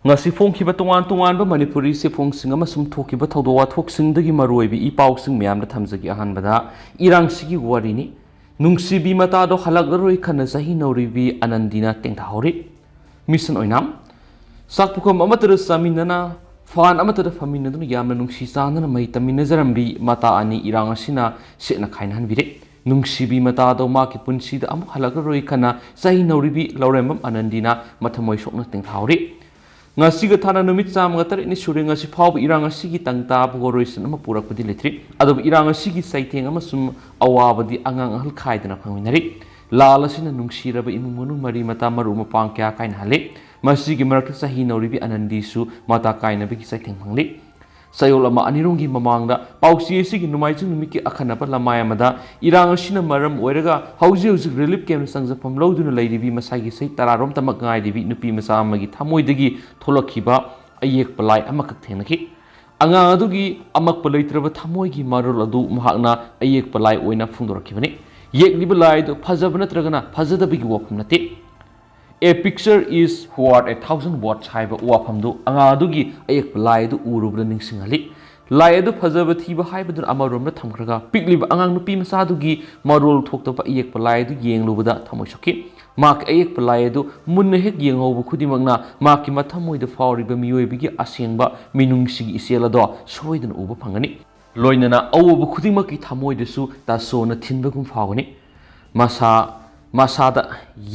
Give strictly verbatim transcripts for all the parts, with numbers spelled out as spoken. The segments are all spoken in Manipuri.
ꯉꯁꯤ ꯐꯣꯡꯈꯤꯕ ꯇꯣꯉꯥꯟ ꯇꯣꯉꯥꯟꯕ ꯃꯅꯤꯄꯨꯔꯤ ꯆꯦꯐꯣꯡꯁꯤꯡ ꯑꯃꯁꯨꯡ ꯊꯣꯛꯈꯤꯕ ꯊꯧꯗꯣꯛ ꯋꯥꯊꯣꯛꯁꯤꯡꯗꯒꯤ ꯃꯔꯨꯑꯣꯏꯕ ꯏ ꯄꯥꯎꯁꯤꯡ ꯃꯌꯥꯝꯗ ꯊꯝꯖꯒꯦ꯫ ꯑꯍꯥꯟꯕꯗ ꯏꯔꯥꯡꯁꯤꯒꯤ ꯋꯥꯔꯤꯅꯤ꯫ ꯅꯨꯡꯁꯤꯕꯤ ꯃꯇꯥꯗꯣ ꯍꯜꯂꯛꯂꯔꯣꯏ ꯈꯟꯅ ꯆꯍꯤ ꯅꯧꯔꯤꯕꯤ ꯑꯅꯟꯗꯤꯅ ꯇꯦꯡꯊꯥꯍꯧꯔꯤ꯫ ꯃꯤꯁꯟ ꯑꯣꯏꯅꯥꯝ꯫ ꯆꯥꯛ ꯄꯨꯈꯝ ꯑꯃꯠꯇꯗ ꯆꯥꯃꯤꯟꯅꯅ, ꯐꯥꯟ ꯑꯃꯠꯇꯗ ꯐꯝꯃꯤꯟꯅꯗꯨꯅ ꯌꯥꯝꯅ ꯅꯨꯡꯁꯤ ꯆꯥꯟꯅꯅ ꯃꯩ ꯇꯝꯃꯤꯟꯅꯖꯔꯝꯕꯤ ꯃꯇꯥ ꯑꯅꯤ ꯏꯔꯥꯡ ꯑꯁꯤꯅ ꯁꯦꯠꯅ ꯈꯥꯏꯅꯍꯟꯕꯤꯔꯦ꯫ ꯅꯨꯡꯁꯤꯕꯤ ꯃꯇꯥꯗꯣ ꯃꯍꯥꯛꯀꯤ ꯄꯨꯟꯁꯤꯗ ꯑꯃꯨꯛ ꯍꯜꯂꯛꯂꯔꯣꯏ ꯈꯟꯅ ꯆꯍꯤ ꯅꯧꯔꯤꯕꯤ ꯂꯧꯔꯦꯝꯕꯝ ꯑꯅꯟꯗꯤꯅ ꯃꯊꯃꯣꯏ ꯁꯣꯛꯅ ꯇꯦꯡꯊꯥꯍꯧꯔꯤ꯫ ꯉꯁꯤꯒ ꯊꯥꯅ ꯅꯨꯃꯤꯠ ꯆꯥꯝꯃꯒ ꯇꯔꯦꯠꯅꯤ ꯁꯨꯔꯦ꯫ ꯉꯁꯤ ꯐꯥꯎꯕ ꯏꯔꯥꯡ ꯑꯁꯤꯒꯤ ꯇꯪ ꯇꯥꯕ ꯋꯥꯔꯣꯏꯁꯤꯟ ꯑꯃ ꯄꯨꯔꯛꯄꯗꯤ ꯂꯩꯇ꯭ꯔꯤ꯫ ꯑꯗꯨꯕꯨ ꯏꯔꯥꯡ ꯑꯁꯤꯒꯤ ꯆꯩꯊꯦꯡ ꯑꯃꯁꯨꯡ ꯑꯋꯥꯕꯗꯤ ꯑꯉꯥꯡ ꯑꯍꯜ ꯈꯥꯏꯗꯅ ꯐꯪꯃꯤꯟꯅꯔꯤ꯫ ꯂꯥꯜ ꯑꯁꯤꯅ ꯅꯨꯡꯁꯤꯔꯕ ꯏꯃꯨꯡ ꯃꯅꯨꯡ, ꯃꯔꯤ ꯃꯇꯥ, ꯃꯔꯨꯞ ꯃꯄꯥꯡ ꯀꯌꯥ ꯀꯥꯏꯅꯍꯜꯂꯤ꯫ ꯃꯁꯤꯒꯤ ꯃꯔꯛꯇ ꯆꯍꯤ ꯅꯧꯔꯤꯕꯤ ꯑꯅꯟꯗꯤꯁꯨ ꯃꯇꯥ ꯀꯥꯏꯅꯕꯒꯤ ꯆꯩꯊꯦꯡ ꯐꯪꯂꯤ꯫ ꯆꯌꯣꯜ ꯑꯃ ꯑꯅꯤꯔꯣꯝꯒꯤ ꯃꯃꯥꯡꯗ ꯄꯥꯎꯆꯦ ꯑꯁꯤꯒꯤ ꯅꯣꯡꯃꯥꯏꯖꯤꯡ ꯅꯨꯃꯤꯠꯀꯤ ꯑꯈꯟꯅꯕ ꯂꯃꯥꯏ ꯑꯃꯗ ꯏꯔꯥꯡ ꯑꯁꯤꯅ ꯃꯔꯝ ꯑꯣꯏꯔꯒ ꯍꯧꯖꯤꯛ ꯍꯧꯖꯤꯛ ꯔꯤꯂꯤꯐ ꯀꯦꯝꯞ ꯆꯪꯖꯐꯝ ꯂꯧꯗꯨꯅ ꯂꯩꯔꯤꯕꯤ ꯃꯁꯥꯒꯤ ꯆꯍꯤ ꯇꯔꯥꯔꯣꯝꯇꯃꯛ ꯉꯥꯏꯔꯤꯕꯤ ꯅꯨꯄꯤ ꯃꯆꯥ ꯑꯃꯒꯤ ꯊꯃꯣꯏꯗꯒꯤ ꯊꯣꯛꯂꯛꯈꯤꯕ ꯑꯌꯦꯛꯄ ꯂꯥꯏ ꯑꯃꯈꯛ ꯊꯦꯡꯅꯈꯤ꯫ ꯑꯉꯥꯡ ꯑꯗꯨꯒꯤ ꯑꯃꯛꯄ ꯂꯩꯇ꯭ꯔꯕ ꯊꯃꯣꯏꯒꯤ ꯃꯔꯣꯜ ꯑꯗꯨ ꯃꯍꯥꯛꯅ ꯑꯌꯦꯛꯄ ꯂꯥꯏ ꯑꯣꯏꯅ ꯐꯣꯡꯗꯣꯔꯛꯈꯤꯕꯅꯤ꯫ ꯌꯦꯛꯂꯤꯕ ꯂꯥꯏ ꯑꯗꯨ ꯐꯖꯕ ꯅꯠꯇ꯭ꯔꯒꯅ ꯐꯖꯗꯕꯒꯤ ꯋꯥꯐꯝ ꯅꯠꯇꯦ꯫ "A picture is worth a thousand words" ꯍꯥꯏꯕ ꯋꯥꯐꯝꯗꯨ ꯑꯉꯥꯡ ꯑꯗꯨꯒꯤ ꯑꯌꯦꯛꯄ ꯂꯥꯏ ꯑꯗꯨ ꯎꯔꯨꯕꯗ ꯅꯤꯡꯁꯤꯡꯍꯜꯂꯤ꯫ ꯂꯥꯏ ꯑꯗꯨ ꯐꯖꯕ ꯊꯤꯕ ꯍꯥꯏꯕꯗꯨꯅ ꯑꯃꯔꯣꯝꯗ ꯊꯝꯈ꯭ꯔꯒ, ꯄꯤꯛꯂꯤꯕ ꯑꯉꯥꯡ ꯅꯨꯄꯤ ꯃꯆꯥꯗꯨꯒꯤ ꯃꯔꯣꯜ ꯊꯣꯛꯇꯕ ꯑꯌꯦꯛꯄ ꯂꯥꯏ ꯑꯗꯨ ꯌꯦꯡꯂꯨꯕꯗ ꯊꯃꯣꯏ ꯁꯣꯛꯈꯤ꯫ ꯃꯍꯥꯛꯀꯤ ꯑꯌꯦꯛꯄ ꯂꯥꯏ ꯑꯗꯨ ꯃꯨꯟꯅ ꯍꯦꯛ ꯌꯦꯡꯍꯧꯕ ꯈꯨꯗꯤꯡꯃꯛꯅ ꯃꯍꯥꯛꯀꯤ ꯃꯊꯃꯣꯏꯗ ꯐꯥꯎꯔꯤꯕ ꯃꯤꯑꯣꯏꯕꯒꯤ ꯑꯁꯦꯡꯕ ꯃꯤꯅꯨꯡꯁꯤꯒꯤ ꯏꯆꯦꯜ ꯑꯗꯣ ꯁꯣꯏꯗꯅ ꯎꯕ ꯐꯪꯒꯅꯤ꯫ ꯂꯣꯏꯅꯅ ꯑꯎꯕ ꯈꯨꯗꯤꯡꯃꯛꯀꯤ ꯊꯃꯣꯏꯗꯁꯨ ꯇꯥꯁꯣꯅ ꯊꯤꯟꯕꯒꯨꯝ ꯐꯥꯎꯒꯅꯤ꯫ ꯃꯁꯥ, ꯃꯁꯥꯗ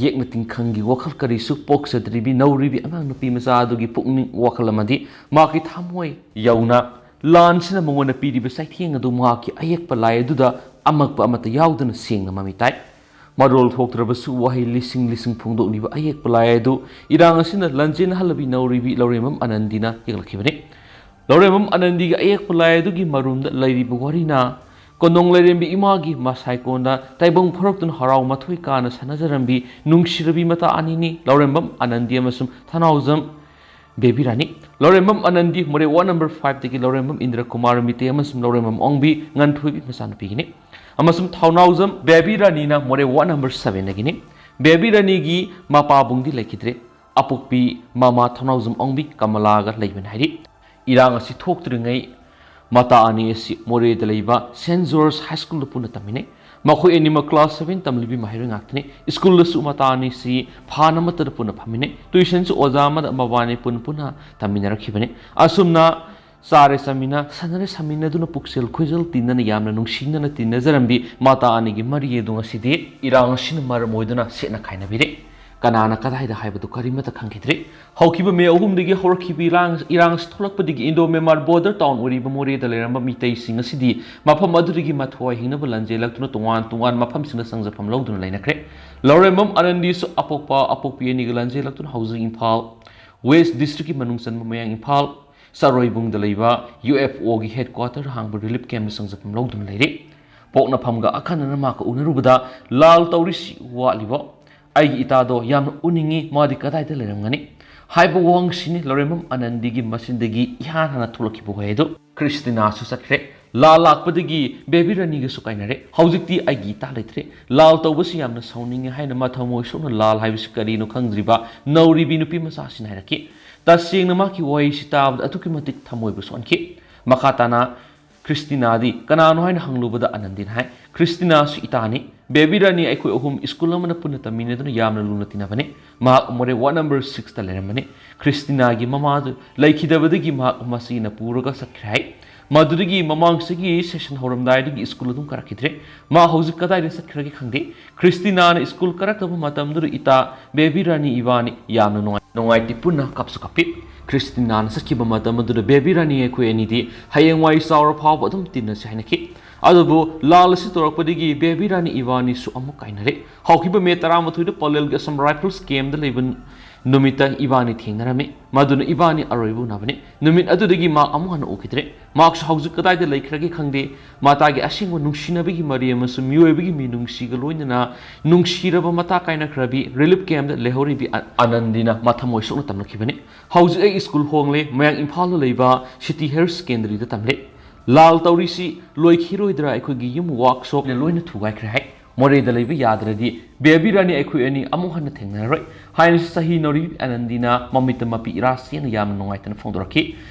ꯌꯦꯛꯅ ꯇꯤꯡꯈꯪꯒꯤ ꯋꯥꯈꯜ ꯀꯔꯤꯁꯨ ꯄꯣꯛꯆꯗ꯭ꯔꯤꯕꯤ ꯅꯧꯔꯤꯕꯤ ꯑꯉꯥꯡ ꯅꯨꯄꯤ ꯃꯆꯥ ꯑꯗꯨꯒꯤ ꯄꯨꯛꯅꯤꯡ ꯋꯥꯈꯜ ꯑꯃꯗꯤ ꯃꯍꯥꯛꯀꯤ ꯊꯃꯣꯏ ꯌꯧꯅ ꯂꯥꯟꯁꯤꯅ ꯃꯉꯣꯟꯗ ꯄꯤꯔꯤꯕ ꯆꯩꯊꯦꯡ ꯑꯗꯨ ꯃꯍꯥꯛꯀꯤ ꯑꯌꯦꯛꯄ ꯂꯥꯏ ꯑꯗꯨꯗ ꯑꯃꯛꯄ ꯑꯃꯠꯇ ꯌꯥꯎꯗꯅ ꯁꯦꯡꯅ ꯃꯃꯤ ꯇꯥꯏ꯫ ꯃꯔꯣꯜ ꯊꯣꯛꯇ꯭ꯔꯕꯁꯨ ꯋꯥꯍꯩ ꯂꯤꯁꯤꯡ ꯂꯤꯁꯤꯡ ꯐꯣꯡꯗꯣꯛꯂꯤꯕ ꯑꯌꯦꯛꯄ ꯂꯥꯏ ꯑꯗꯨ ꯏꯔꯥꯡ ꯑꯁꯤꯅ ꯂꯥꯟꯖꯦꯟꯅꯍꯜꯂꯕꯤ ꯅꯧꯔꯤꯕꯤ ꯂꯧꯔꯦꯝꯕꯝ ꯑꯅꯟꯗꯤꯅ ꯌꯦꯛꯂꯛꯈꯤꯕꯅꯤ꯫ ꯂꯧꯔꯦꯝꯕꯝ ꯑꯅꯟꯗꯤꯒꯤ ꯑꯌꯦꯛꯄ ꯂꯥꯏ ꯑꯗꯨꯒꯤ ꯃꯔꯨꯝꯗ ꯂꯩꯔꯤꯕ ꯋꯥꯔꯤꯅ ꯀꯣꯅꯣꯡ ꯂꯥꯏꯔꯦꯝꯕꯤ ꯏꯃꯥꯒꯤ ꯃꯁꯥꯏꯀꯣꯟꯗ ꯇꯥꯏꯕꯪ ꯐꯣꯔꯛꯇꯨꯅ ꯍꯔꯥꯎ ꯃꯊꯣꯏ ꯀꯥꯅ ꯁꯥꯟꯅꯖꯔꯝꯕꯤ ꯅꯨꯡꯁꯤꯔꯕꯤ ꯃꯇꯥ ꯑꯅꯤꯅꯤ, ꯂꯧꯔꯦꯝꯕꯝ ꯑꯅꯟꯗꯤ ꯑꯃꯁꯨꯡ ꯊꯅꯥꯎꯖꯝ ꯕꯦꯕꯤ ꯔꯥꯅꯤ꯫ ꯂꯧꯔꯦꯝꯕꯝ ꯑꯅꯟꯗꯤ ꯃꯣꯔꯦ ꯋꯥꯔꯗ ꯅꯝꯕꯔ ꯐꯥꯏꯚꯇꯒꯤ ꯂꯧꯔꯦꯝꯕꯝ ꯏꯟꯗ꯭ꯔ ꯀꯨꯃꯥꯔ ꯃꯤꯇꯩ ꯑꯃꯁꯨꯡ ꯂꯧꯔꯦꯝꯕꯝ ꯑꯣꯡꯕꯤ ꯉꯟꯊꯣꯏꯕꯤ ꯃꯆꯥꯅꯨꯄꯤꯒꯤꯅꯤ꯫ ꯑꯃꯁꯨꯡ ꯊꯧꯅꯥꯎꯖꯝ ꯕꯦꯕꯤ ꯔꯥꯅꯤꯅ ꯃꯣꯔꯦ ꯋꯥꯔꯗ ꯅꯝꯕꯔ ꯁꯚꯦꯟꯗꯒꯤꯅꯤ꯫ ꯕꯦꯕꯤ ꯔꯥꯅꯤꯒꯤ ꯃꯄꯥꯕꯨꯡꯗꯤ ꯂꯩꯈꯤꯗ꯭ꯔꯦ꯫ ꯑꯄꯣꯛꯄꯤ ꯃꯃꯥ ꯊꯧꯅꯥꯎꯖꯝ ꯑꯣꯡꯕꯤ ꯀꯃꯂꯥꯒ ꯂꯩꯕꯅꯤ ꯍꯥꯏꯔꯤ꯫ ꯏꯔꯥꯡ ꯑꯁꯤ ꯊꯣꯛꯇ꯭ꯔꯤꯉꯩ ꯃꯇꯥ ꯑꯅꯤ ꯑꯁꯤ ꯃꯣꯔꯦꯗ ꯂꯩꯕ ꯁꯦꯟ ꯖꯣꯔꯖ ꯍꯥꯏ ꯁ꯭ꯀꯨꯜꯗ ꯄꯨꯟꯅ ꯇꯝꯃꯤꯟꯅꯩ꯫ ꯃꯈꯣꯏ ꯑꯅꯤꯃꯛ ꯀ꯭ꯂꯥꯁ ꯁꯚꯦꯟ ꯇꯝꯂꯤꯕꯤ ꯃꯍꯩꯔꯣꯏ ꯉꯥꯛꯇꯅꯤ꯫ ꯁ꯭ꯀꯨꯜꯗꯁꯨ ꯃꯇꯥ ꯑꯅꯤꯁꯤ ꯐꯥꯟ ꯑꯃꯠꯇꯗ ꯄꯨꯟꯅ ꯐꯝꯃꯤꯟꯅꯩ꯫ ꯇ꯭ꯌꯨꯁꯟꯁꯨ ꯑꯣꯖꯥ ꯑꯃꯗ ꯃꯕꯥꯅꯤ ꯄꯨꯟ ꯄꯨꯟꯅ ꯇꯝꯃꯤꯟꯅꯔꯛꯈꯤꯕꯅꯤ꯫ ꯑꯁꯨꯝꯅ ꯆꯥꯔꯦ ꯆꯥꯃꯤꯟꯅ, ꯁꯥꯟꯅꯔꯦ ꯁꯥꯃꯤꯟꯅꯗꯨꯅ ꯄꯨꯛꯆꯦꯜ ꯈꯣꯏꯖꯦꯜ ꯇꯤꯟꯅꯅ ꯌꯥꯝꯅ ꯅꯨꯡꯁꯤꯅꯅ ꯇꯤꯟꯅꯖꯔꯝꯕꯤ ꯃꯇꯥ ꯑꯅꯤꯒꯤ ꯃꯔꯤ ꯑꯗꯨ ꯉꯁꯤꯗꯤ ꯏꯔꯥꯡ ꯑꯁꯤꯅ ꯃꯔꯝ ꯑꯣꯏꯗꯨꯅ ꯁꯦꯠꯅ ꯈꯥꯏꯅꯕꯤꯔꯦ꯫ ꯀꯅꯥꯅ ꯀꯗꯥꯏꯗ ꯍꯥꯏꯕꯗꯨ ꯀꯔꯤꯃꯠꯇ ꯈꯪꯈꯤꯗ꯭ꯔꯦ꯫ ꯍꯧꯈꯤꯕ ꯃꯦ ꯑꯍꯨꯝꯗꯒꯤ ꯍꯧꯔꯛꯈꯤꯕ ꯏꯔꯥꯡ, ꯏꯔꯥꯡ ꯑꯁꯤ ꯊꯣꯛꯂꯛꯄꯗꯒꯤ ꯏꯟꯗꯣ ꯃ꯭ꯌꯥꯟꯃꯥꯔ ꯕꯣꯔꯗꯔ ꯇꯥꯎꯟ ꯑꯣꯏꯔꯤꯕ ꯃꯣꯔꯦꯗ ꯂꯩꯔꯝꯕ ꯃꯤꯇꯩꯁꯤꯡ ꯑꯁꯤꯗꯤ ꯃꯐꯝ ꯑꯗꯨꯗꯒꯤ ꯃꯊ꯭ꯋꯥꯏ ꯍꯤꯡꯅꯕ ꯂꯥꯟꯖꯦꯜꯂꯛꯇꯨꯅ ꯇꯣꯉꯥꯟ ꯇꯣꯉꯥꯟ ꯃꯐꯝꯁꯤꯡꯗ ꯆꯪꯖꯐꯝ ꯂꯧꯗꯨꯅ ꯂꯩꯅꯈ꯭ꯔꯦ꯫ ꯂꯧꯔꯦꯝꯕꯝ ꯑꯅꯟꯗꯤꯁꯨ ꯑꯄꯣꯛꯄ ꯑꯄꯣꯛꯄꯤ ꯑꯅꯤꯒ ꯂꯥꯟꯖꯦꯜꯂꯛꯇꯨꯅ ꯍꯧꯖꯤꯛ ꯏꯝꯐꯥꯜ ꯋꯦꯁ ꯗꯤꯁꯇ꯭ꯔꯤꯛꯀꯤ ꯃꯅꯨꯡ ꯆꯟꯕ ꯃꯌꯥꯡ ꯏꯝꯐꯥꯜ ꯆꯔꯣꯏꯕꯨꯡꯗ ꯂꯩꯕ ꯌꯨ ꯑꯦꯐ ꯑꯣꯒꯤ ꯍꯦꯗ ꯀ꯭ꯋꯥꯇꯔ ꯍꯥꯡꯕ ꯔꯤꯂꯤꯐ ꯀꯦꯝꯞꯇ ꯆꯪꯖꯐꯝ ꯂꯧꯗꯨꯅ ꯂꯩꯔꯤ꯫ ꯄꯣꯛꯅꯐꯝꯒ ꯑꯈꯟꯅꯅ ꯃꯍꯥꯛꯀ ꯎꯅꯔꯨꯕꯗ, "ꯂꯥꯜ ꯇꯧꯔꯤꯁꯤ ꯋꯥꯠꯂꯤꯕꯣ? ꯑꯩꯒꯤ ꯏꯇꯥꯗꯣ ꯌꯥꯝꯅ ꯎꯅꯤꯡꯉꯤ, ꯃꯥꯗꯤ ꯀꯗꯥꯏꯗ ꯂꯩꯔꯝꯒꯅꯤ?" ꯍꯥꯏꯕ ꯋꯥꯍꯪꯁꯤꯅꯤ ꯂꯧꯔꯦꯝꯕꯝ ꯑꯅꯟꯗꯤꯒꯤ ꯃꯆꯤꯟꯗꯒꯤ ꯏꯍꯥꯟ ꯍꯥꯟꯅ ꯊꯣꯛꯂꯛꯈꯤꯕ ꯋꯥꯍꯩ ꯑꯗꯨ꯫ ꯈ꯭ꯔꯤꯁꯇꯤꯅꯥꯁꯨ ꯆꯠꯈ꯭ꯔꯦ꯫ ꯂꯥꯜ ꯂꯥꯛꯄꯗꯒꯤ ꯕꯦꯕꯤ ꯔꯥꯅꯤꯒꯁꯨ ꯀꯥꯏꯅꯔꯦ꯫ ꯍꯧꯖꯤꯛꯇꯤ ꯑꯩꯒꯤ ꯏꯇꯥ ꯂꯩꯇ꯭ꯔꯦ꯫ "ꯂꯥꯜ ꯇꯧꯕꯁꯤ ꯌꯥꯝꯅ ꯁꯥꯎꯅꯤꯡꯉꯤ" ꯍꯥꯏꯅ ꯃꯊꯃꯣꯏ ꯁꯣꯛꯅ ꯂꯥꯜ ꯍꯥꯏꯕꯁꯤ ꯀꯔꯤꯅꯣ ꯈꯪꯗ꯭ꯔꯤꯕ ꯅꯧꯔꯤꯕꯤ ꯅꯨꯄꯤ ꯃꯆꯥꯁꯤꯅ ꯍꯥꯏꯔꯛꯈꯤ꯫ ꯇꯁꯦꯡꯅ ꯃꯍꯥꯛꯀꯤ ꯋꯥꯍꯩꯁꯤ ꯇꯥꯕꯗ ꯑꯗꯨꯛꯀꯤ ꯃꯇꯤꯛ ꯊꯃꯣꯏꯕꯨ ꯁꯣꯛꯍꯟꯈꯤ꯫ ꯃꯈꯥ ꯇꯥꯅ ꯈ꯭ꯔꯤꯁꯇꯤꯅꯥꯗꯤ ꯀꯅꯥꯅꯣ ꯍꯥꯏꯅ ꯍꯪꯂꯨꯕꯗ ꯑꯅꯟꯗꯤꯅ ꯍꯥꯏ, "ꯈ꯭ꯔꯤꯁꯇꯤꯅꯥꯁꯨ ꯏꯇꯥꯅꯤ꯫ ꯕꯦꯕꯤ ꯔꯥꯅꯤ ꯑꯩꯈꯣꯏ ꯑꯍꯨꯝ ꯁ꯭ꯀꯨꯜ ꯑꯃꯗ ꯄꯨꯟꯅ ꯇꯝꯃꯤꯟꯅꯗꯨꯅ ꯌꯥꯝꯅ ꯂꯨꯅ ꯇꯤꯟꯅꯕꯅꯤ꯫ ꯃꯍꯥꯛ ꯃꯣꯔꯦ ꯋꯥꯔꯗ ꯅꯝꯕꯔ ꯁꯤꯛꯁꯇ ꯂꯩꯔꯝꯕꯅꯤ꯫ ꯈ꯭ꯔꯤꯁꯇꯤꯅꯥꯒꯤ ꯃꯃꯥꯗꯨ ꯂꯩꯈꯤꯗꯕꯗꯒꯤ ꯃꯍꯥꯛ ꯃꯁꯤꯅ ꯄꯨꯔꯒ ꯆꯠꯈ꯭ꯔꯦ" ꯍꯥꯏ꯫ ꯃꯗꯨꯗꯒꯤ ꯃꯃꯥꯡ ꯆꯍꯤꯒꯤ ꯁꯦꯁꯟ ꯍꯧꯔꯝꯗꯥꯏꯗꯒꯤ ꯁ꯭ꯀꯨꯜ ꯑꯗꯨꯝ ꯀꯥꯔꯛꯈꯤꯗ꯭ꯔꯦ꯫ ꯃꯥ ꯍꯧꯖꯤꯛ ꯀꯗꯥꯏꯗ ꯆꯠꯈ꯭ꯔꯒꯦ ꯈꯪꯗꯦ꯫ ꯈ꯭ꯔꯤꯁꯇꯤꯅꯥꯅ ꯁ꯭ꯀꯨꯜ ꯀꯥꯔꯛꯇꯕ ꯃꯇꯝꯗꯨꯗ ꯏꯇꯥ ꯕꯦꯕꯤ ꯔꯥꯅꯤ ꯏꯕꯥꯅꯤ ꯌꯥꯝꯅ ꯅꯨꯡꯉꯥꯏ, ꯅꯨꯡꯉꯥꯏꯇꯦ, ꯄꯨꯟꯅ ꯀꯞꯁꯨ ꯀꯞꯄꯤ꯫ ꯈ꯭ꯔꯤꯁꯇꯤꯅꯥꯅ ꯆꯠꯈꯤꯕ ꯃꯇꯝ ꯑꯗꯨꯗ ꯕꯦꯕꯤ ꯔꯥꯅꯤ ꯑꯩꯈꯣꯏ ꯑꯅꯤꯗꯤ ꯍꯌꯦꯡꯋꯥꯏ ꯆꯥꯎꯔ ꯐꯥꯎꯕ ꯑꯗꯨꯝ ꯇꯤꯟꯅꯁꯤ ꯍꯥꯏꯅꯈꯤ꯫ ꯑꯗꯨꯕꯨ ꯂꯥꯜ ꯑꯁꯤ ꯇꯧꯔꯛꯄꯗꯒꯤ ꯕꯦꯕꯤ ꯔꯥꯅꯤ ꯏꯕꯥꯅꯤꯁꯨ ꯑꯃꯨꯛ ꯀꯥꯏꯅꯔꯦ꯫ ꯍꯧꯈꯤꯕ ꯃꯦ ꯇꯔꯥꯃꯥꯊꯣꯏꯗ ꯄꯂꯦꯜꯒꯤ ꯑꯁꯥꯝ ꯔꯥꯏꯐꯜꯁ ꯀꯦꯝꯞꯇ ꯂꯩꯕ ꯅꯨꯃꯤꯠꯇ ꯏꯕꯥꯅꯤ ꯊꯦꯡꯅꯔꯝꯃꯤ꯫ ꯃꯗꯨꯅ ꯏꯕꯥꯅꯤ ꯑꯔꯣꯏꯕ ꯎꯅꯕꯅꯤ꯫ ꯅꯨꯃꯤꯠ ꯑꯗꯨꯗꯒꯤ ꯃꯍꯥꯛ ꯑꯃꯨꯛ ꯍꯟꯅ ꯎꯈꯤꯗ꯭ꯔꯦ꯫ ꯃꯍꯥꯛꯁꯨ ꯍꯧꯖꯤꯛ ꯀꯗꯥꯏꯗ ꯂꯩꯈ꯭ꯔꯒꯦ ꯈꯪꯗꯦ꯫ ꯃꯇꯥꯒꯤ ꯑꯁꯦꯡꯕ ꯅꯨꯡꯁꯤꯅꯕꯒꯤ ꯃꯔꯤ ꯑꯃꯁꯨꯡ ꯃꯤꯑꯣꯏꯕꯒꯤ ꯃꯤꯅꯨꯡꯁꯤꯒ ꯂꯣꯏꯅꯅ ꯅꯨꯡꯁꯤꯔꯕ ꯃꯇꯥ ꯀꯥꯏꯅꯈ꯭ꯔꯕꯤ ꯔꯤꯂꯤꯐ ꯀꯦꯝꯞꯇ ꯂꯩꯍꯧꯔꯤꯕꯤ ꯑ-, ꯑꯅꯟꯗꯤꯅ ꯃꯊꯃꯣꯏ ꯁꯣꯛꯅ ꯇꯝꯂꯛꯈꯤꯕꯅꯤ꯫ ꯍꯧꯖꯤꯛ ꯑꯩ ꯁ꯭ꯀꯨꯜ ꯍꯣꯡꯂꯦ, ꯃꯌꯥꯡ ꯏꯝꯐꯥꯜꯗ ꯂꯩꯕ ꯁꯤꯇꯤ ꯍꯥꯌꯔ ꯁꯦꯀꯦꯟꯗꯔꯤꯗ ꯇꯝꯂꯦ꯫ ꯂꯥꯜ ꯇꯧꯔꯤꯁꯤ ꯂꯣꯏꯈꯤꯔꯣꯏꯗ꯭ꯔꯥ? ꯑꯩꯈꯣꯏꯒꯤ ꯌꯨꯝ ꯋꯥꯔꯛꯁꯣꯞꯅ ꯂꯣꯏꯅ ꯊꯨꯒꯥꯏꯈ꯭ꯔꯦ ꯍꯥꯏ꯫ ꯃꯣꯔꯦꯗ ꯂꯩꯕ ꯌꯥꯗ꯭ꯔꯗꯤ ꯕꯦꯕꯤ ꯔꯥꯅꯤ ꯑꯩꯈꯣꯏ ꯑꯅꯤ ꯑꯃꯨꯛ ꯍꯟꯅ ꯊꯦꯡꯅꯔꯔꯣꯏ" ꯍꯥꯏꯅꯁꯨ ꯆꯍꯤ ꯅꯧꯔꯤ ꯑꯅꯟꯗꯤꯅ ꯃꯃꯤꯠꯇ ꯃꯄꯤ ꯏꯔꯥ ꯆꯦꯟꯅ ꯌꯥꯝꯅ ꯅꯨꯡꯉꯥꯏꯇꯅ ꯐꯣꯡꯗꯣꯔꯛꯈꯤ꯫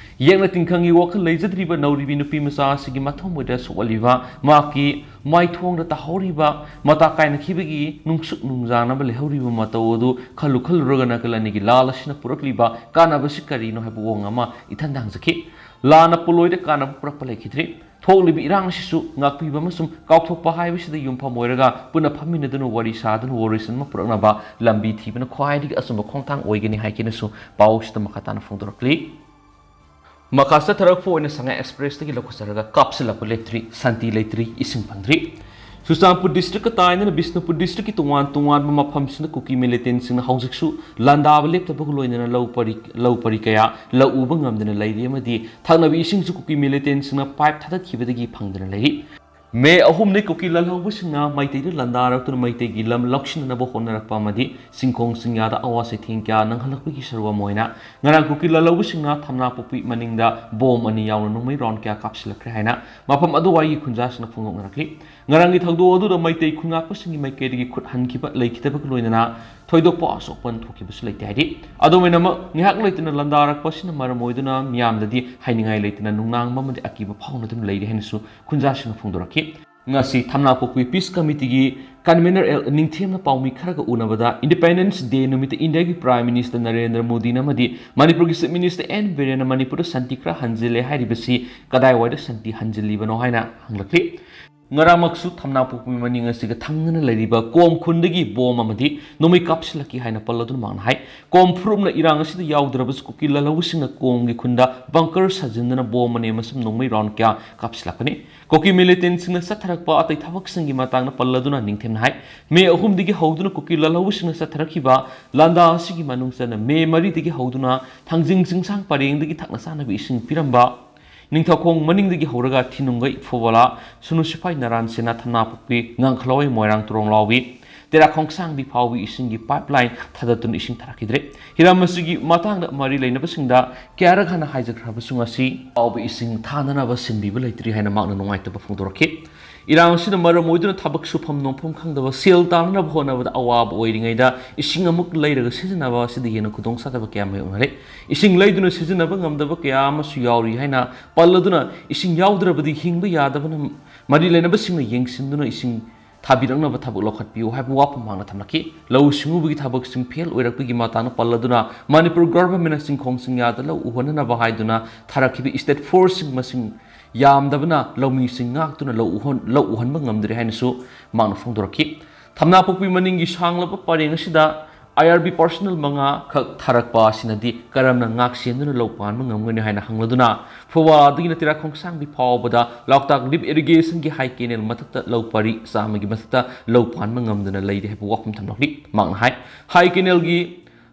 ꯌꯦꯛꯅ ꯇꯤꯟꯈꯪꯒꯤ ꯋꯥꯈꯜ ꯂꯩꯖꯗ꯭ꯔꯤꯕ ꯅꯧꯔꯤꯕꯤ ꯅꯨꯄꯤ ꯃꯆꯥ ꯑꯁꯤꯒꯤ ꯃꯊꯃꯣꯏꯗ ꯁꯣꯛꯍꯜꯂꯤꯕ ꯃꯍꯥꯛꯀꯤ ꯃꯥꯏꯊꯣꯡꯗ ꯇꯥꯍꯧꯔꯤꯕ ꯃꯇꯥ ꯀꯥꯏꯅꯈꯤꯕꯒꯤ ꯅꯨꯡꯁꯨꯛ ꯅꯨꯡꯖꯥꯅꯕ ꯂꯩꯍꯧꯔꯤꯕ ꯃꯇꯧ ꯑꯗꯨ ꯈꯜꯂꯨ ꯈꯜꯂꯨꯔꯒ ꯅꯥꯀꯜ ꯑꯅꯤꯒꯤ ꯂꯥꯜ ꯑꯁꯤꯅ ꯄꯨꯔꯛꯂꯤꯕ ꯀꯥꯟꯅꯕꯁꯤ ꯀꯔꯤꯅꯣ ꯍꯥꯏꯕ ꯋꯥꯍꯪ ꯑꯃ ꯏꯊꯟꯗ ꯍꯪꯖꯈꯤ꯫ ꯂꯥꯟꯅ ꯄꯣꯠꯂꯣꯏꯗ ꯀꯥꯟꯅꯕ ꯄꯨꯔꯛꯄ ꯂꯩꯈꯤꯗ꯭ꯔꯤ꯫ ꯊꯣꯛꯂꯤꯕ ꯏꯔꯥꯡ ꯑꯁꯤꯁꯨ ꯉꯥꯛꯄꯤꯕ ꯑꯃꯁꯨꯡ ꯀꯥꯎꯊꯣꯛꯄ ꯍꯥꯏꯕꯁꯤꯗ ꯌꯨꯝꯐꯝ ꯑꯣꯏꯔꯒ ꯄꯨꯟꯅ ꯐꯝꯃꯤꯟꯅꯗꯨꯅ ꯋꯥꯔꯤ ꯁꯥꯗꯨꯅ ꯋꯥꯔꯣꯏꯁꯤꯟ ꯑꯃ ꯄꯨꯔꯛꯅꯕ ꯂꯝꯕꯤ ꯊꯤꯕꯅ ꯈ꯭ꯋꯥꯏꯗꯒꯤ ꯑꯆꯨꯝꯕ ꯈꯣꯡꯊꯥꯡ ꯑꯣꯏꯒꯅꯤ ꯍꯥꯏꯈꯤꯅꯁꯨ ꯄꯥꯎꯁꯤꯗ ꯃꯈꯥ ꯇꯥꯅ ꯐꯣꯡꯗꯣꯔꯛꯂꯤ꯫ ꯃꯈꯥ ꯆꯠꯊꯔꯛꯄ ꯑꯣꯏꯅ ꯁꯉꯥꯏ ꯑꯦꯛꯁꯄ꯭ꯔꯦꯁꯇꯒꯤ ꯂꯧꯈꯠꯆꯔꯒ ꯀꯥꯞꯁꯤꯜꯂꯛꯄ ꯂꯦꯞꯇ꯭ꯔꯤ, ꯁꯥꯟꯇꯤ ꯂꯩꯇ꯭ꯔꯤ, ꯏꯁꯤꯡ ꯐꯪꯗ꯭ꯔꯤ꯫ ꯆꯨꯔꯆꯥꯟꯄꯨꯔ ꯗꯤꯁꯇ꯭ꯔꯤꯛꯀ ꯇꯥꯏꯅꯅ ꯕꯤꯁꯅꯨꯄꯨꯔ ꯗꯤꯁꯇ꯭ꯔꯤꯛꯀꯤ ꯇꯣꯉꯥꯟ ꯇꯣꯉꯥꯟꯕ ꯃꯐꯝꯁꯤꯡꯗ ꯀꯨꯀꯤ ꯃꯤꯂꯤꯇꯦꯟꯁꯤꯡꯅ ꯍꯧꯖꯤꯛꯁꯨ ꯂꯥꯟꯗꯥꯕ ꯂꯦꯞꯇꯕꯒ ꯂꯣꯏꯅꯅ ꯂꯧ ꯄꯔꯤ, ꯂꯧ ꯄꯔꯤ ꯀꯌꯥ ꯂꯧ ꯎꯕ ꯉꯝꯗꯅ ꯂꯩꯔꯤ ꯑꯃꯗꯤ ꯊꯛꯅꯕ ꯏꯁꯤꯡꯁꯨ ꯀꯨꯀꯤ ꯃꯤꯂꯤꯇꯦꯟꯁꯤꯡꯅ ꯄꯥꯏꯞ ꯊꯥꯗꯠꯈꯤꯕꯗꯒꯤ ꯐꯪꯗꯅ ꯂꯩꯔꯤ꯫ ꯃꯦ ꯑꯍꯨꯝꯗꯒꯤ ꯀꯨꯀꯤ ꯂꯥꯜꯍꯧꯕꯁꯤꯡꯅ ꯃꯩꯇꯩꯗ ꯂꯥꯟꯗꯥꯔꯛꯇꯨꯅ ꯃꯩꯇꯩꯒꯤ ꯂꯝ ꯂꯧꯁꯤꯟꯅꯅꯕ ꯍꯣꯠꯅꯔꯛꯄ ꯑꯃꯗꯤ ꯆꯤꯡꯈꯣꯡ ꯆꯤꯡꯌꯥꯗ ꯑꯋꯥ ꯆꯩꯊꯦꯡ ꯀꯌꯥ ꯅꯪꯍꯜꯂꯛꯄꯒꯤ ꯁꯔꯨꯛ ꯑꯃ ꯑꯣꯏꯅ ꯉꯔꯥꯡ ꯀꯨꯀꯤ ꯂꯥꯜꯍꯧꯕꯁꯤꯡꯅ ꯊꯝꯅꯥꯄꯣꯛꯄꯤ ꯃꯅꯤꯡꯗ ꯕꯣꯝ ꯑꯅꯤ ꯌꯥꯎꯅ ꯅꯣꯡꯃꯩ ꯔꯥꯎꯟ ꯀꯌꯥ ꯀꯥꯞꯁꯤꯜꯂꯛꯈ꯭ꯔꯦ ꯍꯥꯏꯅ ꯃꯐꯝ ꯑꯗꯨꯋꯥꯏꯒꯤ ꯈꯨꯟꯖꯥꯁꯤꯡꯅ ꯐꯣꯡꯗꯣꯛꯅꯔꯛꯂꯤ꯫ ꯉꯔꯥꯡꯒꯤ ꯊꯧꯗꯣꯛ ꯑꯗꯨꯗ ꯃꯩꯇꯩ ꯈꯨꯟꯉꯥꯛꯄꯁꯤꯡꯒꯤ ꯃꯥꯏꯀꯩꯗꯒꯤ ꯈꯨꯠ ꯍꯟꯈꯤꯕ ꯂꯩꯈꯤꯗꯕꯒ ꯂꯣꯏꯅꯅ ꯊꯣꯏꯗꯣꯛꯄ ꯑꯁꯣꯛ ꯑꯄꯟ ꯊꯣꯛꯈꯤꯕꯁꯨ ꯂꯩꯇꯦ ꯍꯥꯏꯔꯤ꯫ ꯑꯗꯨꯝ ꯑꯣꯏꯅꯃꯛ, ꯉꯥꯏꯍꯥꯛ ꯂꯩꯇꯅ ꯂꯥꯟꯗꯥꯔꯛꯄ ꯑꯁꯤꯅ ꯃꯔꯝ ꯑꯣꯏꯗꯨꯅ ꯃꯤꯌꯥꯝꯗꯗꯤ ꯍꯥꯏꯅꯤꯡꯉꯥꯏ ꯂꯩꯇꯅ ꯅꯨꯡꯅꯥꯡꯕ ꯑꯃꯗꯤ ꯑꯀꯤꯕ ꯐꯥꯎꯅꯗꯨꯅ ꯂꯩꯔꯤ ꯍꯥꯏꯅꯁꯨ ꯈꯨꯟꯖꯥꯁꯤꯡꯅ ꯐꯣꯡꯗꯣꯔꯛꯈꯤ꯫ ꯉꯁꯤ ꯊꯝꯅꯥꯄꯣꯛꯄꯤ ꯄꯤꯁ ꯀꯃꯤꯇꯤꯒꯤ ꯀꯟꯚꯦꯅꯔ ꯑꯦꯜ ꯅꯤꯡꯊꯦꯝꯅ ꯄꯥꯎꯃꯤ ꯈꯔꯒ ꯎꯅꯕꯗ, ꯏꯟꯗꯤꯄꯦꯟꯗꯦꯟꯁ ꯗꯦ ꯅꯨꯃꯤꯠꯇ ꯏꯟꯗꯤꯌꯥꯒꯤ ꯄ꯭ꯔꯥꯏꯝ ꯃꯤꯅꯤꯁꯇꯔ ꯅꯔꯦꯟꯗ꯭ꯔ ꯃꯣꯗꯤꯅ ꯑꯃꯗꯤ ꯃꯅꯤꯄꯨꯔꯒꯤ ꯆꯤꯐ ꯃꯤꯅꯤꯁꯇꯔ ꯑꯦꯟ ꯕꯤꯔꯦꯟꯅ ꯃꯅꯤꯄꯨꯔꯗ ꯁꯥꯟꯇꯤ ꯈꯔ ꯍꯟꯖꯤꯜꯂꯦ ꯍꯥꯏꯔꯤꯕꯁꯤ ꯀꯗꯥꯏꯋꯥꯏꯗ ꯁꯥꯟꯇꯤ ꯍꯟꯖꯤꯜꯂꯤꯕꯅꯣ ꯍꯥꯏꯅ ꯍꯪꯂꯛꯂꯤ꯫ ꯉꯔꯥꯡꯃꯛꯁꯨ ꯊꯝꯅꯥꯄꯣꯛꯄꯤ ꯃꯅꯤꯡ ꯑꯁꯤꯒ ꯊꯪꯅꯅ ꯂꯩꯔꯤꯕ ꯀꯣꯝ ꯈꯨꯟꯗꯒꯤ ꯕꯣꯝ ꯑꯃꯗꯤ ꯅꯣꯡꯃꯩ ꯀꯥꯞꯁꯤꯜꯂꯛꯈꯤ ꯍꯥꯏꯅ ꯄꯜꯂꯗꯨꯅ ꯃꯍꯥꯛꯅ ꯍꯥꯏ꯫ ꯀꯣꯝ ꯐꯨꯔꯨꯞꯅ ꯏꯔꯥꯡ ꯑꯁꯤꯗ ꯌꯥꯎꯗ꯭ꯔꯕꯁꯨ ꯀꯨꯀꯤ ꯂꯥꯜꯍꯧꯕꯁꯤꯡꯅ ꯀꯣꯝꯒꯤ ꯈꯨꯟꯗ ꯕꯪꯀꯔ ꯁꯥꯖꯤꯟꯗꯨꯅ ꯕꯣꯝ ꯑꯅꯤ ꯑꯃꯁꯨꯡ ꯅꯣꯡꯃꯩ ꯔꯥꯎꯟ ꯀꯌꯥ ꯀꯥꯞꯁꯤꯜꯂꯛꯄꯅꯤ꯫ ꯀꯨꯀꯤ ꯃꯤꯂꯤꯇꯦꯟꯁꯤꯡꯅ ꯆꯠꯊꯔꯛꯄ ꯑꯇꯩ ꯊꯕꯛꯁꯤꯡꯒꯤ ꯃꯇꯥꯡꯗ ꯄꯜꯂꯗꯨꯅ ꯅꯤꯡꯊꯦꯝꯅ ꯍꯥꯏ, ꯃꯦ ꯑꯍꯨꯝꯗꯒꯤ ꯍꯧꯗꯨꯅ ꯀꯨꯀꯤ ꯂꯥꯜꯍꯧꯕꯁꯤꯡꯅ ꯆꯠꯊꯔꯛꯈꯤꯕ ꯂꯥꯟꯗꯥ ꯑꯁꯤꯒꯤ ꯃꯅꯨꯡ ꯆꯟꯅ ꯃꯦ ꯃꯔꯤꯗꯒꯤ ꯍꯧꯗꯨꯅ ꯊꯥꯡꯖꯤꯡ ꯆꯤꯡꯁꯥꯡ ꯄꯔꯦꯡꯗꯒꯤ ꯊꯛꯅ ꯆꯥꯅꯕ ꯏꯁꯤꯡ ꯄꯤꯔꯝꯕ, ꯅꯤꯡꯊꯧꯈꯣꯡ ꯃꯅꯤꯡꯗꯒꯤ ꯍꯧꯔꯒ ꯊꯤꯅꯨꯡꯒꯩ, ꯐꯨꯕꯣꯂꯥ, ꯁꯨꯅꯨ ꯁꯤꯐꯥꯏ ꯅꯔꯥꯟ ꯁꯦꯅꯥ, ꯊꯝꯅꯥꯄꯣꯛꯄꯤ, ꯉꯥꯡꯈꯂꯣꯏ, ꯃꯣꯏꯔꯥꯡ ꯇꯨꯔꯣꯡ ꯂꯥꯎꯕꯤ, ꯇꯦꯔꯥ ꯈꯣꯡꯁꯥꯡꯕꯤ ꯐꯥꯎꯕ ꯏꯁꯤꯡꯒꯤ pipeline ꯊꯥꯗꯠꯇꯨꯅ ꯏꯁꯤꯡ ꯊꯥꯔꯛꯈꯤꯗ꯭ꯔꯦ꯫ ꯍꯤꯔꯝ ꯑꯁꯤꯒꯤ ꯃꯇꯥꯡꯗ ꯃꯔꯤ ꯂꯩꯅꯕꯁꯤꯡꯗ ꯀꯌꯥꯔꯛ ꯍꯥꯟꯅ ꯍꯥꯏꯖꯈ꯭ꯔꯕꯁꯨ ꯉꯁꯤ ꯐꯥꯎꯕ ꯏꯁꯤꯡ ꯊꯥꯅꯅꯕ ꯁꯤꯟꯕꯤꯕ ꯂꯩꯇ꯭ꯔꯤ ꯍꯥꯏꯅ ꯃꯍꯥꯛꯅ ꯅꯨꯡꯉꯥꯏꯇꯕ ꯐꯣꯡꯗꯣꯔꯛꯈꯤ꯫ ꯏꯔꯥꯡ ꯑꯁꯤꯅ ꯃꯔꯝ ꯑꯣꯏꯗꯨꯅ ꯊꯕꯛ ꯁꯨꯐꯝ ꯅꯣꯝꯐꯝ ꯈꯪꯗꯕ, ꯁꯦꯜ ꯇꯥꯟꯅꯅꯕ ꯍꯣꯠꯅꯕꯗ ꯑꯋꯥꯕ ꯑꯣꯏꯔꯤꯉꯩꯗ ꯏꯁꯤꯡ ꯑꯃꯨꯛ ꯂꯩꯔꯒ ꯁꯤꯖꯤꯟꯅꯕ ꯑꯁꯤꯗꯒꯤ ꯍꯦꯟꯅ ꯈꯨꯗꯣꯡꯆꯥꯗꯕ ꯀꯌꯥ ꯃꯥꯌꯣꯛꯅꯔꯦ꯫ ꯏꯁꯤꯡ ꯂꯩꯗꯨꯅ ꯁꯤꯖꯤꯟꯅꯕ ꯉꯝꯗꯕ ꯀꯌꯥ ꯑꯃꯁꯨ ꯌꯥꯎꯔꯤ ꯍꯥꯏꯅ ꯄꯜꯂꯗꯨꯅ, ꯏꯁꯤꯡ ꯌꯥꯎꯗ꯭ꯔꯕꯗꯤ ꯍꯤꯡꯕ ꯌꯥꯗꯕꯅ ꯃꯔꯤ ꯂꯩꯅꯕꯁꯤꯡꯅ ꯌꯦꯡꯁꯤꯟꯗꯨꯅ ꯏꯁꯤꯡ ꯊꯥꯕꯤꯔꯛꯅꯕ ꯊꯕꯛ ꯂꯧꯈꯠꯄꯤꯌꯨ ꯍꯥꯏꯕ ꯋꯥꯐꯝ ꯃꯍꯥꯛꯅ ꯊꯝꯂꯛꯈꯤ꯫ ꯂꯧꯎ ꯁꯤꯡꯎꯕꯒꯤ ꯊꯕꯛꯁꯤꯡ ꯐꯦꯜ ꯑꯣꯏꯔꯛꯄꯒꯤ ꯃꯇꯥꯡꯗ ꯄꯜꯂꯗꯨꯅ, ꯃꯅꯤꯄꯨꯔ ꯒꯚꯔꯟꯃꯦꯟꯠꯅ ꯆꯤꯡꯈꯣꯡ ꯆꯤꯡꯌꯥꯗ ꯂꯧ ꯎꯍꯟꯅꯅꯕ ꯍꯥꯏꯗꯨꯅ ꯊꯥꯔꯛꯈꯤꯕ state forceꯁꯤꯡ ꯃꯁꯤꯡ ꯌꯥꯝꯗꯕꯅ ꯂꯧꯃꯤꯁꯤꯡ ꯉꯥꯛꯇꯨꯅ ꯂꯧ ꯎꯍꯟ-, ꯂꯧ ꯎꯍꯟꯕ ꯉꯝꯗ꯭ꯔꯦ ꯍꯥꯏꯅꯁꯨ ꯃꯍꯥꯛꯅ ꯐꯣꯡꯗꯣꯔꯛꯈꯤ꯫ ꯊꯝꯅꯥꯄꯣꯛꯄꯤ ꯃꯅꯤꯡꯒꯤ ꯁꯥꯡꯂꯕ ꯄꯔꯦꯡ ꯑꯁꯤꯗ I R B personnel ꯃꯉꯥ ꯈꯛ ꯊꯥꯔꯛꯄ ꯑꯁꯤꯅꯗꯤ ꯀꯔꯝꯅ ꯉꯥꯛ ꯁꯦꯟꯗꯨꯅ ꯂꯧ ꯄꯥꯟꯕ ꯉꯝꯒꯅꯤ ꯍꯥꯏꯅ ꯍꯪꯂꯗꯨꯅ, ꯐꯨꯋꯥꯗꯒꯤꯅ ꯇꯦꯔꯥ ꯈꯣꯡꯁꯥꯡꯕꯤ ꯐꯥꯎꯕꯗ ꯂꯣꯛꯇꯥꯛ lift irrigationꯒꯤ high canal ꯃꯊꯛꯇ ꯂꯧ ꯄꯔꯤ ꯆꯥꯝꯃꯒꯤ ꯃꯊꯛꯇ ꯂꯧ ꯄꯥꯟꯕ ꯉꯝꯗꯅ ꯂꯩꯔꯤ ꯍꯥꯏꯕ ꯋꯥꯐꯝ ꯊꯝꯂꯛꯂꯤ꯫ ꯃꯍꯥꯛꯅ ꯍꯥꯏ, high canalꯒꯤ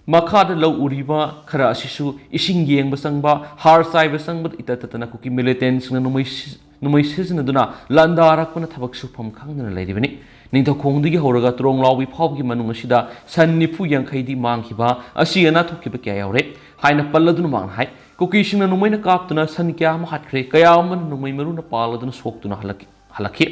ꯃꯈꯥꯗ ꯂꯧ ꯎꯔꯤꯕ ꯈꯔ ꯑꯁꯤꯁꯨ ꯏꯁꯤꯡ ꯌꯦꯡꯕ ꯆꯪꯕ, ꯍꯥꯔ ꯆꯥꯏꯕ ꯆꯪꯕꯗ ꯏꯇꯠ ꯇꯠꯇꯅ ꯀꯨꯀꯤ militantꯁꯤꯡꯅ ꯅꯣꯡꯃꯩ ꯁꯤ-, ꯅꯣꯡꯃꯩ ꯁꯤꯖꯤꯟꯅꯗꯨꯅ ꯂꯥꯟꯗꯥꯔꯛꯄꯅ ꯊꯕꯛ ꯁꯨꯐꯝ ꯈꯪꯗꯅ ꯂꯩꯔꯤꯕꯅꯤ꯫ ꯅꯤꯡꯊꯧꯈꯣꯡꯗꯒꯤ ꯍꯧꯔꯒ ꯇ꯭ꯔꯣꯡꯂꯥꯎꯕꯤ ꯐꯥꯎꯕꯒꯤ ꯃꯅꯨꯡ ꯑꯁꯤꯗ ꯁꯟ ꯅꯤꯐꯨ ꯌꯥꯡꯈꯩꯗꯤ ꯃꯥꯡꯈꯤꯕ, ꯑꯁꯤ ꯑꯅꯥ ꯊꯣꯛꯈꯤꯕ ꯀꯌꯥ ꯌꯥꯎꯔꯦ ꯍꯥꯏꯅ ꯄꯜꯂꯗꯨꯅ ꯃꯍꯥꯛꯅ ꯍꯥꯏ, ꯀꯨꯀꯤꯁꯤꯡꯅ ꯅꯣꯡꯃꯩꯅ ꯀꯥꯞꯇꯨꯅ ꯁꯟ ꯀꯌꯥ ꯑꯃ ꯍꯥꯠꯈ꯭ꯔꯦ, ꯀꯌꯥ ꯑꯃꯅ ꯅꯣꯡꯃꯩ ꯃꯔꯨꯅ ꯄꯥꯜꯂꯗꯨꯅ ꯁꯣꯛꯇꯨꯅ ꯍꯜꯂꯛꯈꯤ꯫ ꯍꯜꯂꯛꯈꯤ꯫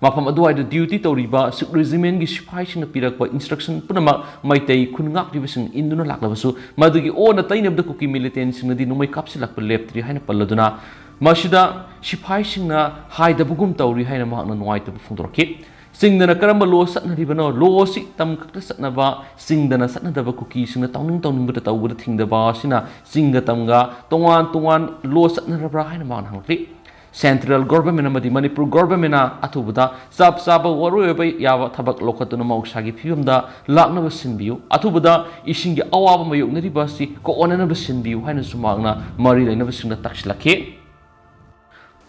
ꯃꯐꯝ ꯑꯗꯨꯋꯥꯏꯗ duty ꯇꯧꯔꯤꯕ Sikh regimentꯀꯤ ꯁꯤꯐꯥꯏꯁꯤꯡꯅ ꯄꯤꯔꯛꯄ instruction ꯄꯨꯝꯅꯃꯛ ꯃꯩꯇꯩ ꯈꯨꯟ ꯉꯥꯛꯂꯤꯕꯁꯤꯡ ꯏꯟꯗꯨꯅ ꯂꯥꯛꯂꯕꯁꯨ, ꯃꯗꯨꯒꯤ ꯑꯣꯟꯅ ꯇꯩꯅꯕꯗ ꯀꯨꯀꯤ militantꯁꯤꯡꯅꯗꯤ ꯅꯣꯡꯃꯩ ꯀꯥꯞꯁꯤꯜꯂꯛꯄ ꯂꯦꯞꯇ꯭ꯔꯤ ꯍꯥꯏꯅ ꯄꯜꯂꯗꯨꯅ, ꯃꯁꯤꯗ ꯁꯤꯐꯥꯏꯁꯤꯡꯅ ꯍꯥꯏꯗꯕꯒꯨꯝ ꯇꯧꯔꯤ ꯍꯥꯏꯅ ꯃꯍꯥꯛꯅ ꯅꯨꯡꯉꯥꯏꯇꯕ ꯐꯣꯡꯗꯣꯔꯛꯈꯤ꯫ ꯆꯤꯡꯗꯅ ꯀꯔꯝꯕ law ꯆꯠꯅꯔꯤꯕꯅꯣ? Law ꯑꯁꯤ ꯇꯝ ꯈꯛꯇ ꯆꯠꯅꯕ, ꯆꯤꯡꯗꯅ ꯆꯠꯅꯗꯕ ꯀꯨꯀꯤꯁꯤꯡꯅ ꯇꯧꯅꯤꯡ ꯇꯧꯅꯤꯡꯕꯗ ꯇꯧꯕꯗ ꯊꯤꯡꯗꯕ ꯑꯁꯤꯅ ꯆꯤꯡꯒ ꯇꯝꯒ ꯇꯣꯉꯥꯟ ꯇꯣꯉꯥꯟ law ꯆꯠꯅꯔꯕ꯭ꯔꯥ ꯍꯥꯏꯅ ꯃꯍꯥꯛꯅ ꯍꯪꯂꯛꯂꯤ꯫ Central government ꯑꯃꯗꯤ ꯃꯅꯤꯄꯨꯔ governmentꯅ ꯑꯊꯨꯕꯗ ꯆꯞ ꯆꯥꯕ ꯋꯥꯔꯣꯏ ꯑꯣꯏꯕ ꯌꯥꯕ ꯊꯕꯛ ꯂꯧꯈꯠꯇꯨꯅ ꯃꯍꯧꯁꯥꯒꯤ ꯐꯤꯕꯝꯗ ꯂꯥꯛꯅꯕ ꯁꯤꯟꯕꯤꯌꯨ꯫ ꯑꯊꯨꯕꯗ ꯏꯁꯤꯡꯒꯤ ꯑꯋꯥꯕ ꯃꯥꯌꯣꯛꯅꯔꯤꯕ ꯑꯁꯤ ꯀꯣꯛꯍꯟꯅꯕ ꯁꯤꯟꯕꯤꯌꯨ ꯍꯥꯏꯅꯁꯨ ꯃꯍꯥꯛꯅ ꯃꯔꯤ ꯂꯩꯅꯕꯁꯤꯡꯗ ꯇꯥꯛꯁꯤꯜꯂꯛꯈꯤ꯫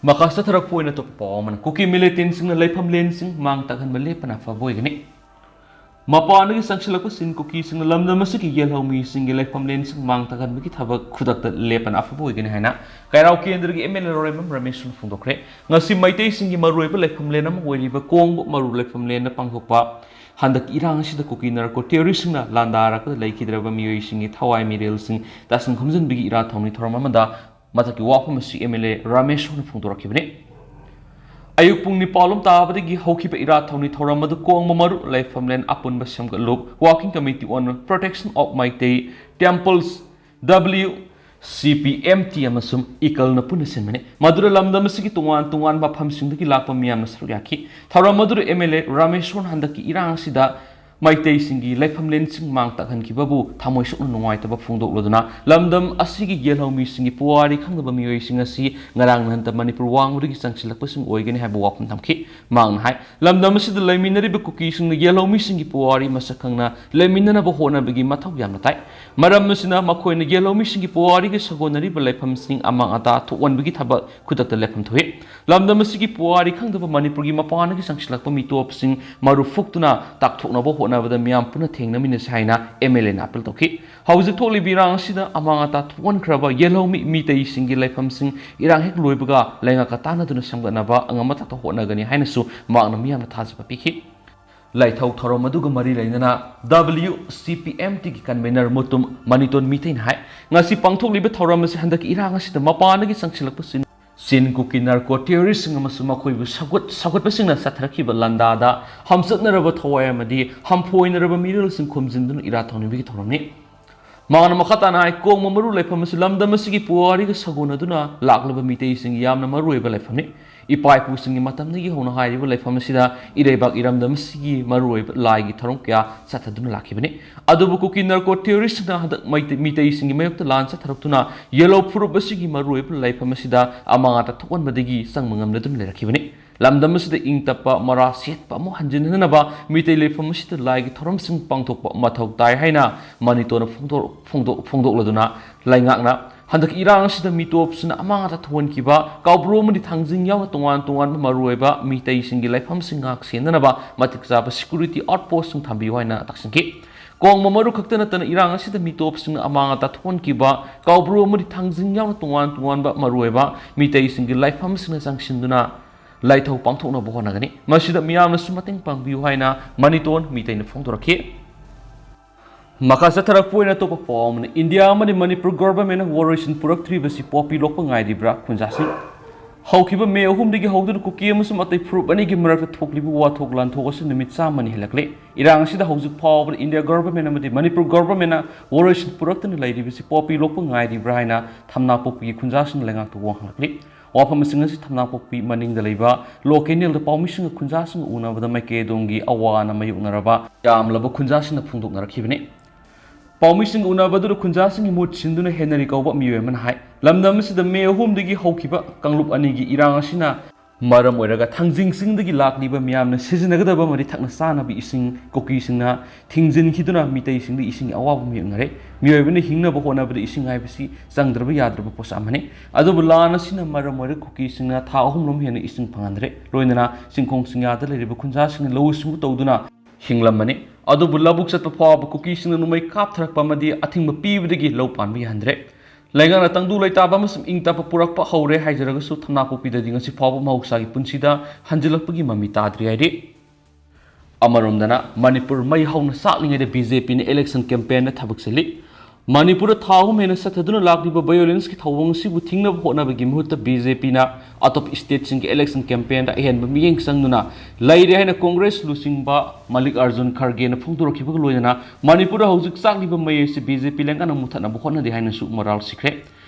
ꯃꯈꯥ ꯆꯠꯊꯔꯛꯄ ꯑꯣꯏꯅ ꯑꯇꯣꯞꯄ ꯄꯥꯎ ꯑꯃꯅ, ꯀꯨꯀꯤ militantꯁꯤꯡꯅ ꯂꯩꯐꯝꯂꯦꯟꯁꯤꯡ ꯃꯥꯡ ꯇꯥꯛꯍꯟꯕ ꯂꯦꯞꯄꯅ ꯑꯐꯕ ꯑꯣꯏꯒꯅꯤ꯫ ꯃꯄꯥꯟꯗꯒꯤ ꯆꯪꯁꯤꯜꯂꯛꯄ ꯆꯤꯡ ꯀꯨꯀꯤꯁꯤꯡꯅ ꯂꯝꯗꯝ ꯑꯁꯤꯒꯤ ꯌꯦꯜꯍꯧꯃꯤꯁꯤꯡꯒꯤ ꯂꯩꯐꯝꯂꯦꯟꯁꯤꯡ ꯃꯥꯡ ꯇꯥꯛꯍꯟꯕꯒꯤ ꯊꯕꯛ ꯈꯨꯗꯛꯇ ꯂꯦꯞꯄꯅ ꯑꯐꯕ ꯑꯣꯏꯒꯅꯤ ꯍꯥꯏꯅ ꯀꯩꯔꯥꯎ ꯀꯦꯟꯗ꯭ꯔꯒꯤ M L A ꯂꯧꯔꯦꯝꯕꯝ ꯔꯃꯦꯁꯅ ꯐꯣꯡꯗꯣꯛꯈ꯭ꯔꯦ꯫ ꯉꯁꯤ ꯃꯩꯇꯩꯁꯤꯡꯒꯤ ꯃꯔꯨꯑꯣꯏꯕ ꯂꯩꯐꯝꯂꯦꯟ ꯑꯃ ꯑꯣꯏꯔꯤꯕ ꯀꯣꯡꯕ ꯃꯔꯨ ꯂꯩꯐꯝꯂꯦꯟꯗ ꯄꯥꯡꯊꯣꯛꯄ ꯍꯟꯗꯛꯀꯤ ꯏꯔꯥꯡ ꯑꯁꯤꯗ ꯀꯨꯀꯤ ꯅꯥꯔꯀꯣ ꯇꯦꯔꯣꯔꯤꯁꯁꯤꯡꯅ ꯂꯥꯟꯗꯥꯔꯛꯄꯗ ꯂꯩꯈꯤꯗ꯭ꯔꯕ ꯃꯤꯑꯣꯏꯁꯤꯡꯒꯤ ꯊꯋꯥꯏ ꯃꯤꯔꯦꯜꯁꯤꯡ ꯇꯥꯁꯤꯟ ꯈꯣꯝꯖꯤꯟꯕꯒꯤ ꯏꯔꯥ ꯊꯧꯅꯤ ꯊꯧꯔꯝ ꯑꯃꯗ ꯃꯊꯛꯀꯤ ꯋꯥꯐꯝ ꯑꯁꯤ ꯑꯦꯝ ꯑꯦꯜ ꯑꯦ ꯔꯥꯃꯦꯁꯣꯔꯅ ꯐꯣꯡꯗꯣꯔꯛꯈꯤꯕꯅꯤ꯫ ꯑꯌꯨꯛ ꯄꯨꯡ ꯅꯤꯄꯥꯜ ꯂꯣꯝ ꯇꯥꯕꯗꯒꯤ ꯍꯧꯈꯤꯕ ꯏꯔꯥ ꯊꯧꯅꯤ ꯊꯧꯔꯝ ꯑꯗꯨ ꯀꯣꯡꯕ ꯃꯔꯨ ꯂꯩꯐꯝꯂꯦꯟ ꯑꯄꯨꯟꯕ ꯁꯦꯝꯒꯠꯂꯨ Working Committee on Protection of Meitei Temples, W C P M T, ꯑꯃꯁꯨꯡ ꯏꯀꯜꯅ ꯄꯨꯟꯅ ꯁꯤꯟꯕꯅꯤ꯫ ꯃꯗꯨꯗ ꯂꯝꯗꯝ ꯑꯁꯤꯒꯤ ꯇꯣꯉꯥꯟ ꯇꯣꯉꯥꯟꯕ ꯃꯐꯝꯁꯤꯡꯗꯒꯤ ꯂꯥꯛꯄ ꯃꯤꯌꯥꯝꯅ ꯁꯔꯨꯛ ꯌꯥꯈꯤ꯫ ꯊꯧꯔꯝ ꯑꯗꯨꯗ ꯑꯦꯝ ꯑꯦꯜ ꯑꯦ ꯔꯥꯃꯦꯁꯣꯔ ꯍꯟꯗꯛꯀꯤ ꯏꯔꯥꯡ ꯑꯁꯤꯗ ꯃꯩꯇꯩꯁꯤꯡꯒꯤ ꯂꯩꯐꯝꯂꯦꯟꯁꯤꯡ ꯃꯥꯡ ꯇꯥꯛꯍꯟꯈꯤꯕꯕꯨ ꯊꯃꯣꯏ ꯁꯣꯛꯅ ꯅꯨꯡꯉꯥꯏꯇꯕ ꯐꯣꯡꯗꯣꯛꯂꯗꯨꯅ, ꯂꯝꯗꯝ ꯑꯁꯤꯒꯤ ꯌꯦꯜꯍꯧꯃꯤꯁꯤꯡꯒꯤ ꯄꯨꯋꯥꯔꯤ ꯈꯪꯗꯕ ꯃꯤꯑꯣꯏꯁꯤꯡ ꯑꯁꯤ ꯉꯔꯥꯡ ꯅꯍꯥꯟꯇ ꯃꯅꯤꯄꯨꯔ ꯋꯥꯡꯃꯗꯒꯤ ꯆꯪꯁꯤꯜꯂꯛꯄꯁꯤꯡ ꯑꯣꯏꯒꯅꯤ ꯍꯥꯏꯕ ꯋꯥꯐꯝ ꯊꯝꯈꯤ꯫ ꯃꯍꯥꯛꯅ ꯍꯥꯏ, ꯂꯝꯗꯝ ꯑꯁꯤꯗ ꯂꯩꯃꯤꯟꯅꯔꯤꯕ ꯀꯨꯀꯤꯁꯤꯡꯅ ꯌꯦꯜꯍꯧꯃꯤꯁꯤꯡꯒꯤ ꯄꯨꯋꯥꯔꯤ ꯃꯁꯛ ꯈꯪꯅ ꯂꯩꯃꯤꯟꯅꯅꯕ ꯍꯣꯠꯅꯕꯒꯤ ꯃꯊꯧ ꯌꯥꯝꯅ ꯇꯥꯏ꯫ ꯃꯔꯝ ꯑꯁꯤꯅ ꯃꯈꯣꯏꯅ ꯌꯦꯜꯍꯧꯃꯤꯁꯤꯡꯒꯤ ꯄꯨꯋꯥꯔꯤꯒ ꯁꯥꯒꯣꯟꯅꯔꯤꯕ ꯂꯩꯐꯝꯁꯤꯡ ꯑꯃꯥꯡ ꯑꯇꯥ ꯊꯣꯛꯍꯟꯕꯒꯤ ꯊꯕꯛ ꯈꯨꯗꯛꯇ ꯂꯦꯞꯐꯝ ꯊꯣꯛꯏ꯫ ꯂꯝꯗꯝ ꯑꯁꯤꯒꯤ ꯄꯨꯋꯥꯔꯤ ꯈꯪꯗꯕ ꯃꯅꯤꯄꯨꯔꯒꯤ ꯃꯄꯥꯟꯗꯒꯤ ꯆꯪꯁꯤꯜꯂꯛꯄ ꯃꯤꯇꯣꯞꯁꯤꯡ ꯃꯔꯨ ꯐꯨꯛꯇꯨꯅ ꯇꯥꯛꯊꯣꯛꯅꯕ ꯍꯣꯠꯅꯕꯗ ꯃꯤꯌꯥꯝ ꯄꯨꯟꯅ ꯊꯦꯡꯅꯃꯤꯟꯅꯁꯤ ꯍꯥꯏꯅ ꯑꯦꯝ ꯑꯦꯜ ꯑꯦꯅ ꯑꯥꯄꯤꯜ ꯇꯧꯈꯤ꯫ ꯍꯧꯖꯤꯛ ꯊꯣꯛꯂꯤꯕ ꯏꯔꯥꯡ ꯑꯁꯤꯗ ꯑꯃꯥꯡ ꯑꯇꯥ ꯊꯣꯛꯍꯟꯈ꯭ꯔꯕ ꯌꯦꯜꯍꯧꯃꯤ ꯃꯤꯇꯩꯁꯤꯡꯒꯤ ꯂꯩꯐꯝꯁꯤꯡ ꯏꯔꯥꯡ ꯍꯦꯛ ꯂꯣꯏꯕꯒ ꯂꯩꯉꯥꯛꯀ ꯇꯥꯟꯅꯗꯨꯅ ꯁꯦꯝꯒꯠꯅꯕ ꯑꯉꯝꯕ ꯊꯥꯛꯇ ꯍꯣꯠꯅꯒꯅꯤ ꯍꯥꯏꯅꯁꯨ ꯃꯍꯥꯛꯅ ꯃꯤꯌꯥꯝꯅ ꯊꯥꯖꯕ ꯄꯤꯈꯤ꯫ ꯂꯥꯏꯊꯧ ꯊꯧꯔꯝ ꯑꯗꯨꯒ ꯃꯔꯤ ꯂꯩꯅꯅ W C P M T ꯒꯤ convener ꯃꯨꯇꯨꯝ ꯃꯅꯤꯇꯣꯟ ꯃꯤꯇꯩꯅ ꯍꯥꯏ, ꯉꯁꯤ ꯄꯥꯡꯊꯣꯛꯂꯤꯕ ꯊꯧꯔꯝ ꯑꯁꯤ ꯍꯟꯗꯛꯀꯤ ꯏꯔꯥꯡ ꯑꯁꯤꯗ ꯃꯄꯥꯟꯗꯒꯤ ꯆꯪꯁꯤꯜꯂꯛꯄ ꯆꯤꯟ, ꯆꯤꯟ ꯀꯨꯀꯤ ꯅꯥꯔꯀꯣ ꯇꯦꯔꯣꯔꯤꯁꯁꯤꯡ ꯑꯃꯁꯨꯡ ꯃꯈꯣꯏꯕꯨ ꯁꯧꯒꯠ-, ꯁꯧꯒꯠꯄꯁꯤꯡꯅ ꯆꯠꯊꯔꯛꯈꯤꯕ ꯂꯥꯟꯗꯥꯗ ꯍꯝꯆꯠꯅꯔꯕ ꯊꯋꯥꯏ ꯑꯃꯗꯤ ꯍꯝꯐꯣꯏꯅꯔꯕ ꯃꯤꯔꯣꯜꯁꯤꯡ ꯈꯣꯝꯖꯤꯟꯗꯨꯅ ꯏꯔꯥ ꯊꯧꯅꯤꯕꯒꯤ ꯊꯧꯔꯝꯅꯤ꯫ ꯃꯍꯥꯛꯅ ꯃꯈꯥ ꯇꯥꯅ ꯍꯥꯏ, ꯀꯣꯡꯕ ꯃꯔꯨ ꯂꯩꯐꯝ ꯑꯁꯤ ꯂꯝꯗꯝ ꯑꯁꯤꯒꯤ ꯄꯨꯋꯥꯔꯤꯒ ꯁꯥꯒꯣꯟꯅꯗꯨꯅ ꯂꯥꯛꯂꯕ ꯃꯤꯇꯩꯁꯤꯡꯒꯤ ꯌꯥꯝꯅ ꯃꯔꯨꯑꯣꯏꯕ ꯂꯩꯐꯝꯅꯤ꯫ ꯏꯄꯥ ꯏꯄꯨꯁꯤꯡꯒꯤ ꯃꯇꯝꯗꯒꯤ ꯍꯧꯅ ꯍꯥꯏꯔꯤꯕ ꯂꯩꯐꯝ ꯑꯁꯤꯗ ꯏꯔꯩꯕꯥꯛ ꯏꯔꯝꯗꯝ ꯑꯁꯤꯒꯤ ꯃꯔꯨꯑꯣꯏꯕ ꯂꯥꯏꯒꯤ ꯊꯧꯔꯝ ꯀꯌꯥ ꯆꯠꯊꯗꯨꯅ ꯂꯥꯛꯈꯤꯕꯅꯤ꯫ ꯑꯗꯨꯕꯨ ꯀꯨꯀꯤ ꯅꯥꯔꯀꯣ ꯇꯦꯔꯣꯔꯤꯁꯁꯤꯡꯅ ꯍꯟꯗꯛ ꯃꯩꯇꯩ-, ꯃꯤꯇꯩꯁꯤꯡꯒꯤ ꯃꯥꯌꯣꯛꯇ ꯂꯥꯟ ꯆꯠꯊꯔꯛꯇꯨꯅ ꯌꯦꯜꯍꯧ ꯐꯨꯔꯨꯞ ꯑꯁꯤꯒꯤ ꯃꯔꯨꯑꯣꯏꯕ ꯂꯩꯐꯝ ꯑꯁꯤꯗ ꯑꯃꯥꯡ ꯑꯇꯥ ꯊꯣꯛꯍꯟꯕꯗꯒꯤ ꯆꯪꯕ ꯉꯝꯂꯗꯨꯅ ꯂꯩꯔꯛꯈꯤꯕꯅꯤ꯫ ꯂꯝꯗꯝ ꯑꯁꯤꯗ ꯏꯪ ꯇꯞꯄ, ꯃꯔꯥ ꯁꯦꯠꯄ ꯑꯃꯨꯛ ꯍꯟꯖꯤꯟꯍꯟꯅꯕ ꯃꯤꯇꯩ ꯂꯩꯐꯝ ꯑꯁꯤꯗ ꯂꯥꯏꯒꯤ ꯊꯧꯔꯝꯁꯤꯡ ꯄꯥꯡꯊꯣꯛꯄ ꯃꯊꯧ ꯇꯥꯏ ꯍꯥꯏꯅ ꯃꯅꯤꯇꯣꯟꯅ ꯐꯣꯡꯗꯣꯛ-, ꯐꯣꯡꯗꯣꯛ-, ꯐꯣꯡꯗꯣꯛꯂꯗꯨꯅ ꯂꯩꯉꯥꯛꯅ ꯍꯟꯗꯛꯀꯤ ꯏꯔꯥꯡ ꯑꯁꯤꯗ ꯃꯤꯇꯣꯞꯁꯤꯡꯅ ꯑꯃꯥꯡ ꯑꯇꯥ ꯊꯣꯛꯍꯟꯈꯤꯕ ꯀꯥꯎꯕ꯭ꯔꯨ ꯑꯃꯗꯤ ꯊꯥꯡꯖꯤꯡ ꯌꯥꯎꯅ ꯇꯣꯉꯥꯟ ꯇꯣꯉꯥꯟꯕ ꯃꯔꯨꯑꯣꯏꯕ ꯃꯤꯇꯩꯁꯤꯡꯒꯤ ꯂꯩꯐꯝꯁꯤꯡ ꯉꯥꯛ ꯁꯦꯟꯅꯅꯕ ꯃꯇꯤꯛ ꯆꯥꯕ security outpost ꯁꯤꯡ ꯊꯝꯕꯤꯌꯨ ꯍꯥꯏꯅ ꯇꯛꯁꯤꯟꯈꯤ꯫ ꯀꯣꯡꯕ ꯃꯔꯨ ꯈꯛꯇ ꯅꯠꯇꯅ ꯏꯔꯥꯡ ꯑꯁꯤꯗ ꯃꯤꯇꯣꯞꯁꯤꯡꯅ ꯑꯃꯥꯡ ꯑꯇꯥ ꯊꯣꯛꯍꯟꯈꯤꯕ ꯀꯥꯎꯕ꯭ꯔꯨ ꯑꯃꯗꯤ ꯊꯥꯡꯖꯤꯡ ꯌꯥꯎꯅ ꯇꯣꯉꯥꯟ ꯇꯣꯉꯥꯟꯕ ꯃꯔꯨꯑꯣꯏꯕ ꯃꯤꯇꯩꯁꯤꯡꯒꯤ ꯂꯩꯐꯝꯁꯤꯡꯅ ꯆꯪꯁꯤꯟꯗꯨꯅ ꯂꯥꯏꯊꯧ ꯄꯥꯡꯊꯣꯛꯅꯕ ꯍꯣꯠꯅꯒꯅꯤ꯫ ꯃꯁꯤꯗ ꯃꯤꯌꯥꯝꯅꯁꯨ ꯃꯇꯦꯡ ꯄꯥꯡꯕꯤꯌꯨ ꯍꯥꯏꯅ ꯃꯅꯤꯇꯣꯟ ꯃꯤꯇꯩꯅ ꯐꯣꯡꯗꯣꯔꯛꯈꯤ꯫ ꯃꯈꯥ ꯆꯠꯊꯔꯛꯄ ꯑꯣꯏꯅ ꯑꯇꯣꯞꯄ ꯄꯥꯎ ꯑꯃꯅ, ꯏꯟꯗꯤꯌꯥ ꯑꯃꯗꯤ ꯃꯅꯤꯄꯨꯔ ꯒꯣꯚꯔꯟꯃꯦꯟꯠꯅ ꯋꯥꯔꯣꯏꯁꯤꯟ ꯄꯨꯔꯛꯇ꯭ꯔꯤꯕꯁꯤ ꯄꯣꯄꯤ ꯂꯣꯛꯄ ꯉꯥꯏꯔꯤꯕ꯭ꯔꯥ? ꯈꯨꯟꯖꯥꯁꯤꯡ꯫ ꯍꯧꯈꯤꯕ ꯃꯦ ꯑꯍꯨꯝꯗꯒꯤ ꯍꯧꯗꯨꯅ ꯀꯨꯀꯤ ꯑꯃꯁꯨꯡ ꯑꯇꯩ ꯐꯨꯔꯨꯞ ꯑꯅꯤꯒꯤ ꯃꯔꯛꯇ ꯊꯣꯛꯂꯤꯕ ꯋꯥꯊꯣꯛ ꯂꯥꯟꯊꯣꯛ ꯑꯁꯤ ꯅꯨꯃꯤꯠ ꯆꯥꯝꯃꯅꯤ ꯍꯦꯜꯂꯛꯂꯦ꯫ ꯏꯔꯥꯡ ꯑꯁꯤꯗ ꯍꯧꯖꯤꯛ ꯐꯥꯎꯕꯗ ꯏꯟꯗꯤꯌꯥ ꯒꯣꯚꯔꯟꯃꯦꯟꯠ ꯑꯃꯗꯤ ꯃꯅꯤꯄꯨꯔ ꯒꯣꯚꯔꯟꯃꯦꯟꯠꯅ ꯋꯥꯔꯣꯏꯁꯤꯟ ꯄꯨꯔꯛꯇꯅ ꯂꯩꯔꯤꯕꯁꯤ ꯄꯣꯄꯤ ꯂꯣꯛꯄ ꯉꯥꯏꯔꯤꯕ꯭ꯔꯥ ꯍꯥꯏꯅ ꯊꯝꯅꯥ ꯄꯣꯛꯄꯤꯒꯤ ꯈꯨꯟꯖꯥꯁꯤꯡꯅ ꯂꯩꯉꯥꯛꯇ ꯋꯥꯍꯪ ꯍꯪꯂꯛꯂꯤ꯫ ꯋꯥꯐꯝꯁꯤꯡ ꯑꯁꯤ ꯊꯝꯅꯥ ꯄꯣꯛꯄꯤ ꯃꯅꯤꯡꯗ ꯂꯩꯕ ꯂꯣ ꯀꯦꯅꯦꯜꯗ ꯄꯥꯎꯃꯤꯁꯤꯡꯒ ꯈꯨꯟꯖꯥꯁꯤꯡꯒ ꯎꯅꯕꯗ ꯃꯥꯏꯀꯩ ꯑꯗꯣꯝꯒꯤ ꯑꯋꯥ ꯑꯅꯥ ꯃꯥꯌꯣꯛꯅꯔꯕ ꯌꯥꯝꯂꯕ ꯈꯨꯟꯖꯥꯁꯤꯡꯅ ꯐꯣꯡꯗꯣꯛꯅꯔꯛꯈꯤꯕꯅꯤ꯫ ꯄꯥꯎꯃꯤꯁꯤꯡꯒ ꯎꯅꯕꯗꯨꯗ ꯈꯨꯟꯖꯥꯁꯤꯡꯒꯤ ꯃꯍꯨꯠ ꯁꯤꯟꯗꯨꯅ ꯍꯦꯅꯔꯤ ꯀꯧꯕ ꯃꯤꯑꯣꯏ ꯑꯃꯅ ꯍꯥꯏ, ꯂꯝꯗꯝ ꯑꯁꯤꯗ ꯃꯦ ꯑꯍꯨꯝꯗꯒꯤ ꯍꯧꯈꯤꯕ ꯀꯥꯡꯂꯨꯞ ꯑꯅꯤꯒꯤ ꯏꯔꯥꯡ ꯑꯁꯤꯅ ꯃꯔꯝ ꯑꯣꯏꯔꯒ ꯊꯥꯡꯖꯤꯡ ꯆꯤꯡꯗꯒꯤ ꯂꯥꯛꯂꯤꯕ ꯃꯤꯌꯥꯝꯅ ꯁꯤꯖꯤꯟꯅꯒꯗꯕ ꯑꯃꯗꯤ ꯊꯛꯅ ꯆꯥꯅꯕ ꯏꯁꯤꯡ ꯀꯨꯀꯤꯁꯤꯡꯅ ꯊꯤꯡꯖꯤꯟꯈꯤꯗꯨꯅ ꯃꯤꯇꯩꯁꯤꯡꯗ ꯏꯁꯤꯡꯒꯤ ꯑꯋꯥꯕ ꯃꯥꯌꯣꯛꯅꯔꯦ꯫ ꯃꯤꯑꯣꯏꯕꯅ ꯍꯤꯡꯅꯕ ꯍꯣꯠꯅꯕꯗ ꯏꯁꯤꯡ ꯍꯥꯏꯕꯁꯤ ꯆꯪꯗ꯭ꯔꯕ ꯌꯥꯗ꯭ꯔꯕ ꯄꯣꯠꯁꯛ ꯑꯃꯅꯤ꯫ ꯑꯗꯨꯕꯨ ꯂꯥꯟ ꯑꯁꯤꯅ ꯃꯔꯝ ꯑꯣꯏꯔꯒ ꯀꯨꯀꯤꯁꯤꯡꯅ ꯊꯥ ꯑꯍꯨꯝꯂꯣꯝ ꯍꯦꯟꯅ ꯏꯁꯤꯡ ꯐꯪꯍꯟꯗ꯭ꯔꯦ꯫ ꯂꯣꯏꯅꯅ ꯆꯤꯡꯈꯣꯡ ꯆꯤꯡꯌꯥꯗ ꯂꯩꯔꯤꯕ ꯈꯨꯟꯖꯥꯁꯤꯡꯅ ꯂꯧꯎ ꯁꯤꯡꯎ ꯇꯧꯗꯨꯅ ꯍꯤꯡꯂꯝꯕꯅꯤ꯫ ꯑꯗꯨꯕꯨ ꯂꯧꯕꯨꯛ ꯆꯠꯄ ꯐꯥꯎꯕ ꯀꯨꯀꯤꯁꯤꯡꯅ ꯅꯣꯡꯃꯩ ꯀꯥꯞꯊꯔꯛꯄ ꯑꯃꯗꯤ ꯑꯊꯤꯡꯕ ꯄꯤꯕꯗꯒꯤ ꯂꯧ ꯄꯥꯟꯕ ꯌꯥꯍꯟꯗ꯭ꯔꯦ꯫ ꯂꯩꯉꯥꯛꯅ ꯇꯪꯗꯨ ꯂꯩꯇꯥꯕ ꯑꯃꯁꯨꯡ ꯏꯪ ꯇꯞꯄ ꯄꯨꯔꯛꯄ ꯍꯧꯔꯦ ꯍꯥꯏꯖꯔꯒꯁꯨ ꯊꯝꯅꯥꯄꯣꯛꯄꯤꯗꯗꯤ ꯉꯁꯤ ꯐꯥꯎꯕ ꯃꯍꯧꯁꯥꯒꯤ ꯄꯨꯟꯁꯤꯗ ꯍꯟꯖꯤꯜꯂꯛꯄꯒꯤ ꯃꯃꯤ ꯇꯥꯗ꯭ꯔꯤ ꯍꯥꯏꯔꯤ꯫ ꯑꯃꯔꯣꯝꯗꯅ ꯃꯅꯤꯄꯨꯔ ꯃꯩ ꯍꯧꯅ ꯆꯥꯛꯂꯤꯉꯩꯗ ꯕꯤ ꯖꯦ ꯄꯤꯅ ꯏꯂꯦꯛꯁꯟ ꯀꯦꯝꯄꯦꯟꯗ ꯊꯕꯛ ꯆꯤꯜꯂꯤ꯫ ꯃꯅꯤꯄꯨꯔꯗ ꯊꯥ ꯑꯍꯨꯝ ꯍꯦꯟꯅ ꯆꯠꯊꯗꯨꯅ ꯂꯥꯛꯂꯤꯕ ꯚꯥꯏꯑꯣꯂꯦꯟꯁꯀꯤ ꯊꯧꯑꯣꯡ ꯑꯁꯤꯕꯨ ꯊꯤꯡꯅꯕ ꯍꯣꯠꯅꯕꯒꯤ ꯃꯍꯨꯠꯇ ꯕꯤ ꯖꯦ ꯄꯤꯅ ꯑꯇꯣꯞꯄ ꯁ꯭ꯇꯦꯠꯁꯤꯡꯒꯤ ꯏꯂꯦꯛꯁꯟ ꯀꯦꯝꯄꯦꯟꯗ ꯑꯍꯦꯟꯕ ꯃꯤꯠꯌꯦꯡ ꯆꯪꯗꯨꯅ ꯂꯩꯔꯦ ꯍꯥꯏꯅ ꯀꯣꯡꯒ꯭ꯔꯦꯁ ꯂꯨꯆꯤꯡꯕ ꯃꯜꯂꯤꯀꯥꯔꯖꯨꯟ ꯈꯔꯒꯦꯅ ꯐꯣꯡꯗꯣꯔꯛꯈꯤꯕꯒ ꯂꯣꯏꯅꯅ ꯃꯅꯤꯄꯨꯔꯗ ꯍꯧꯖꯤꯛ ꯆꯥꯛꯂꯤꯕ ꯃꯩ ꯑꯁꯤ ꯕꯤ ꯖꯦ ꯄꯤ ꯂꯩꯉꯥꯛꯅ ꯃꯨꯊꯠꯅꯕ ꯍꯣꯠꯅꯔꯤ ꯍꯥꯏꯅꯁꯨ ꯃꯔꯥꯜ ꯁꯤꯈ꯭ꯔꯦ꯫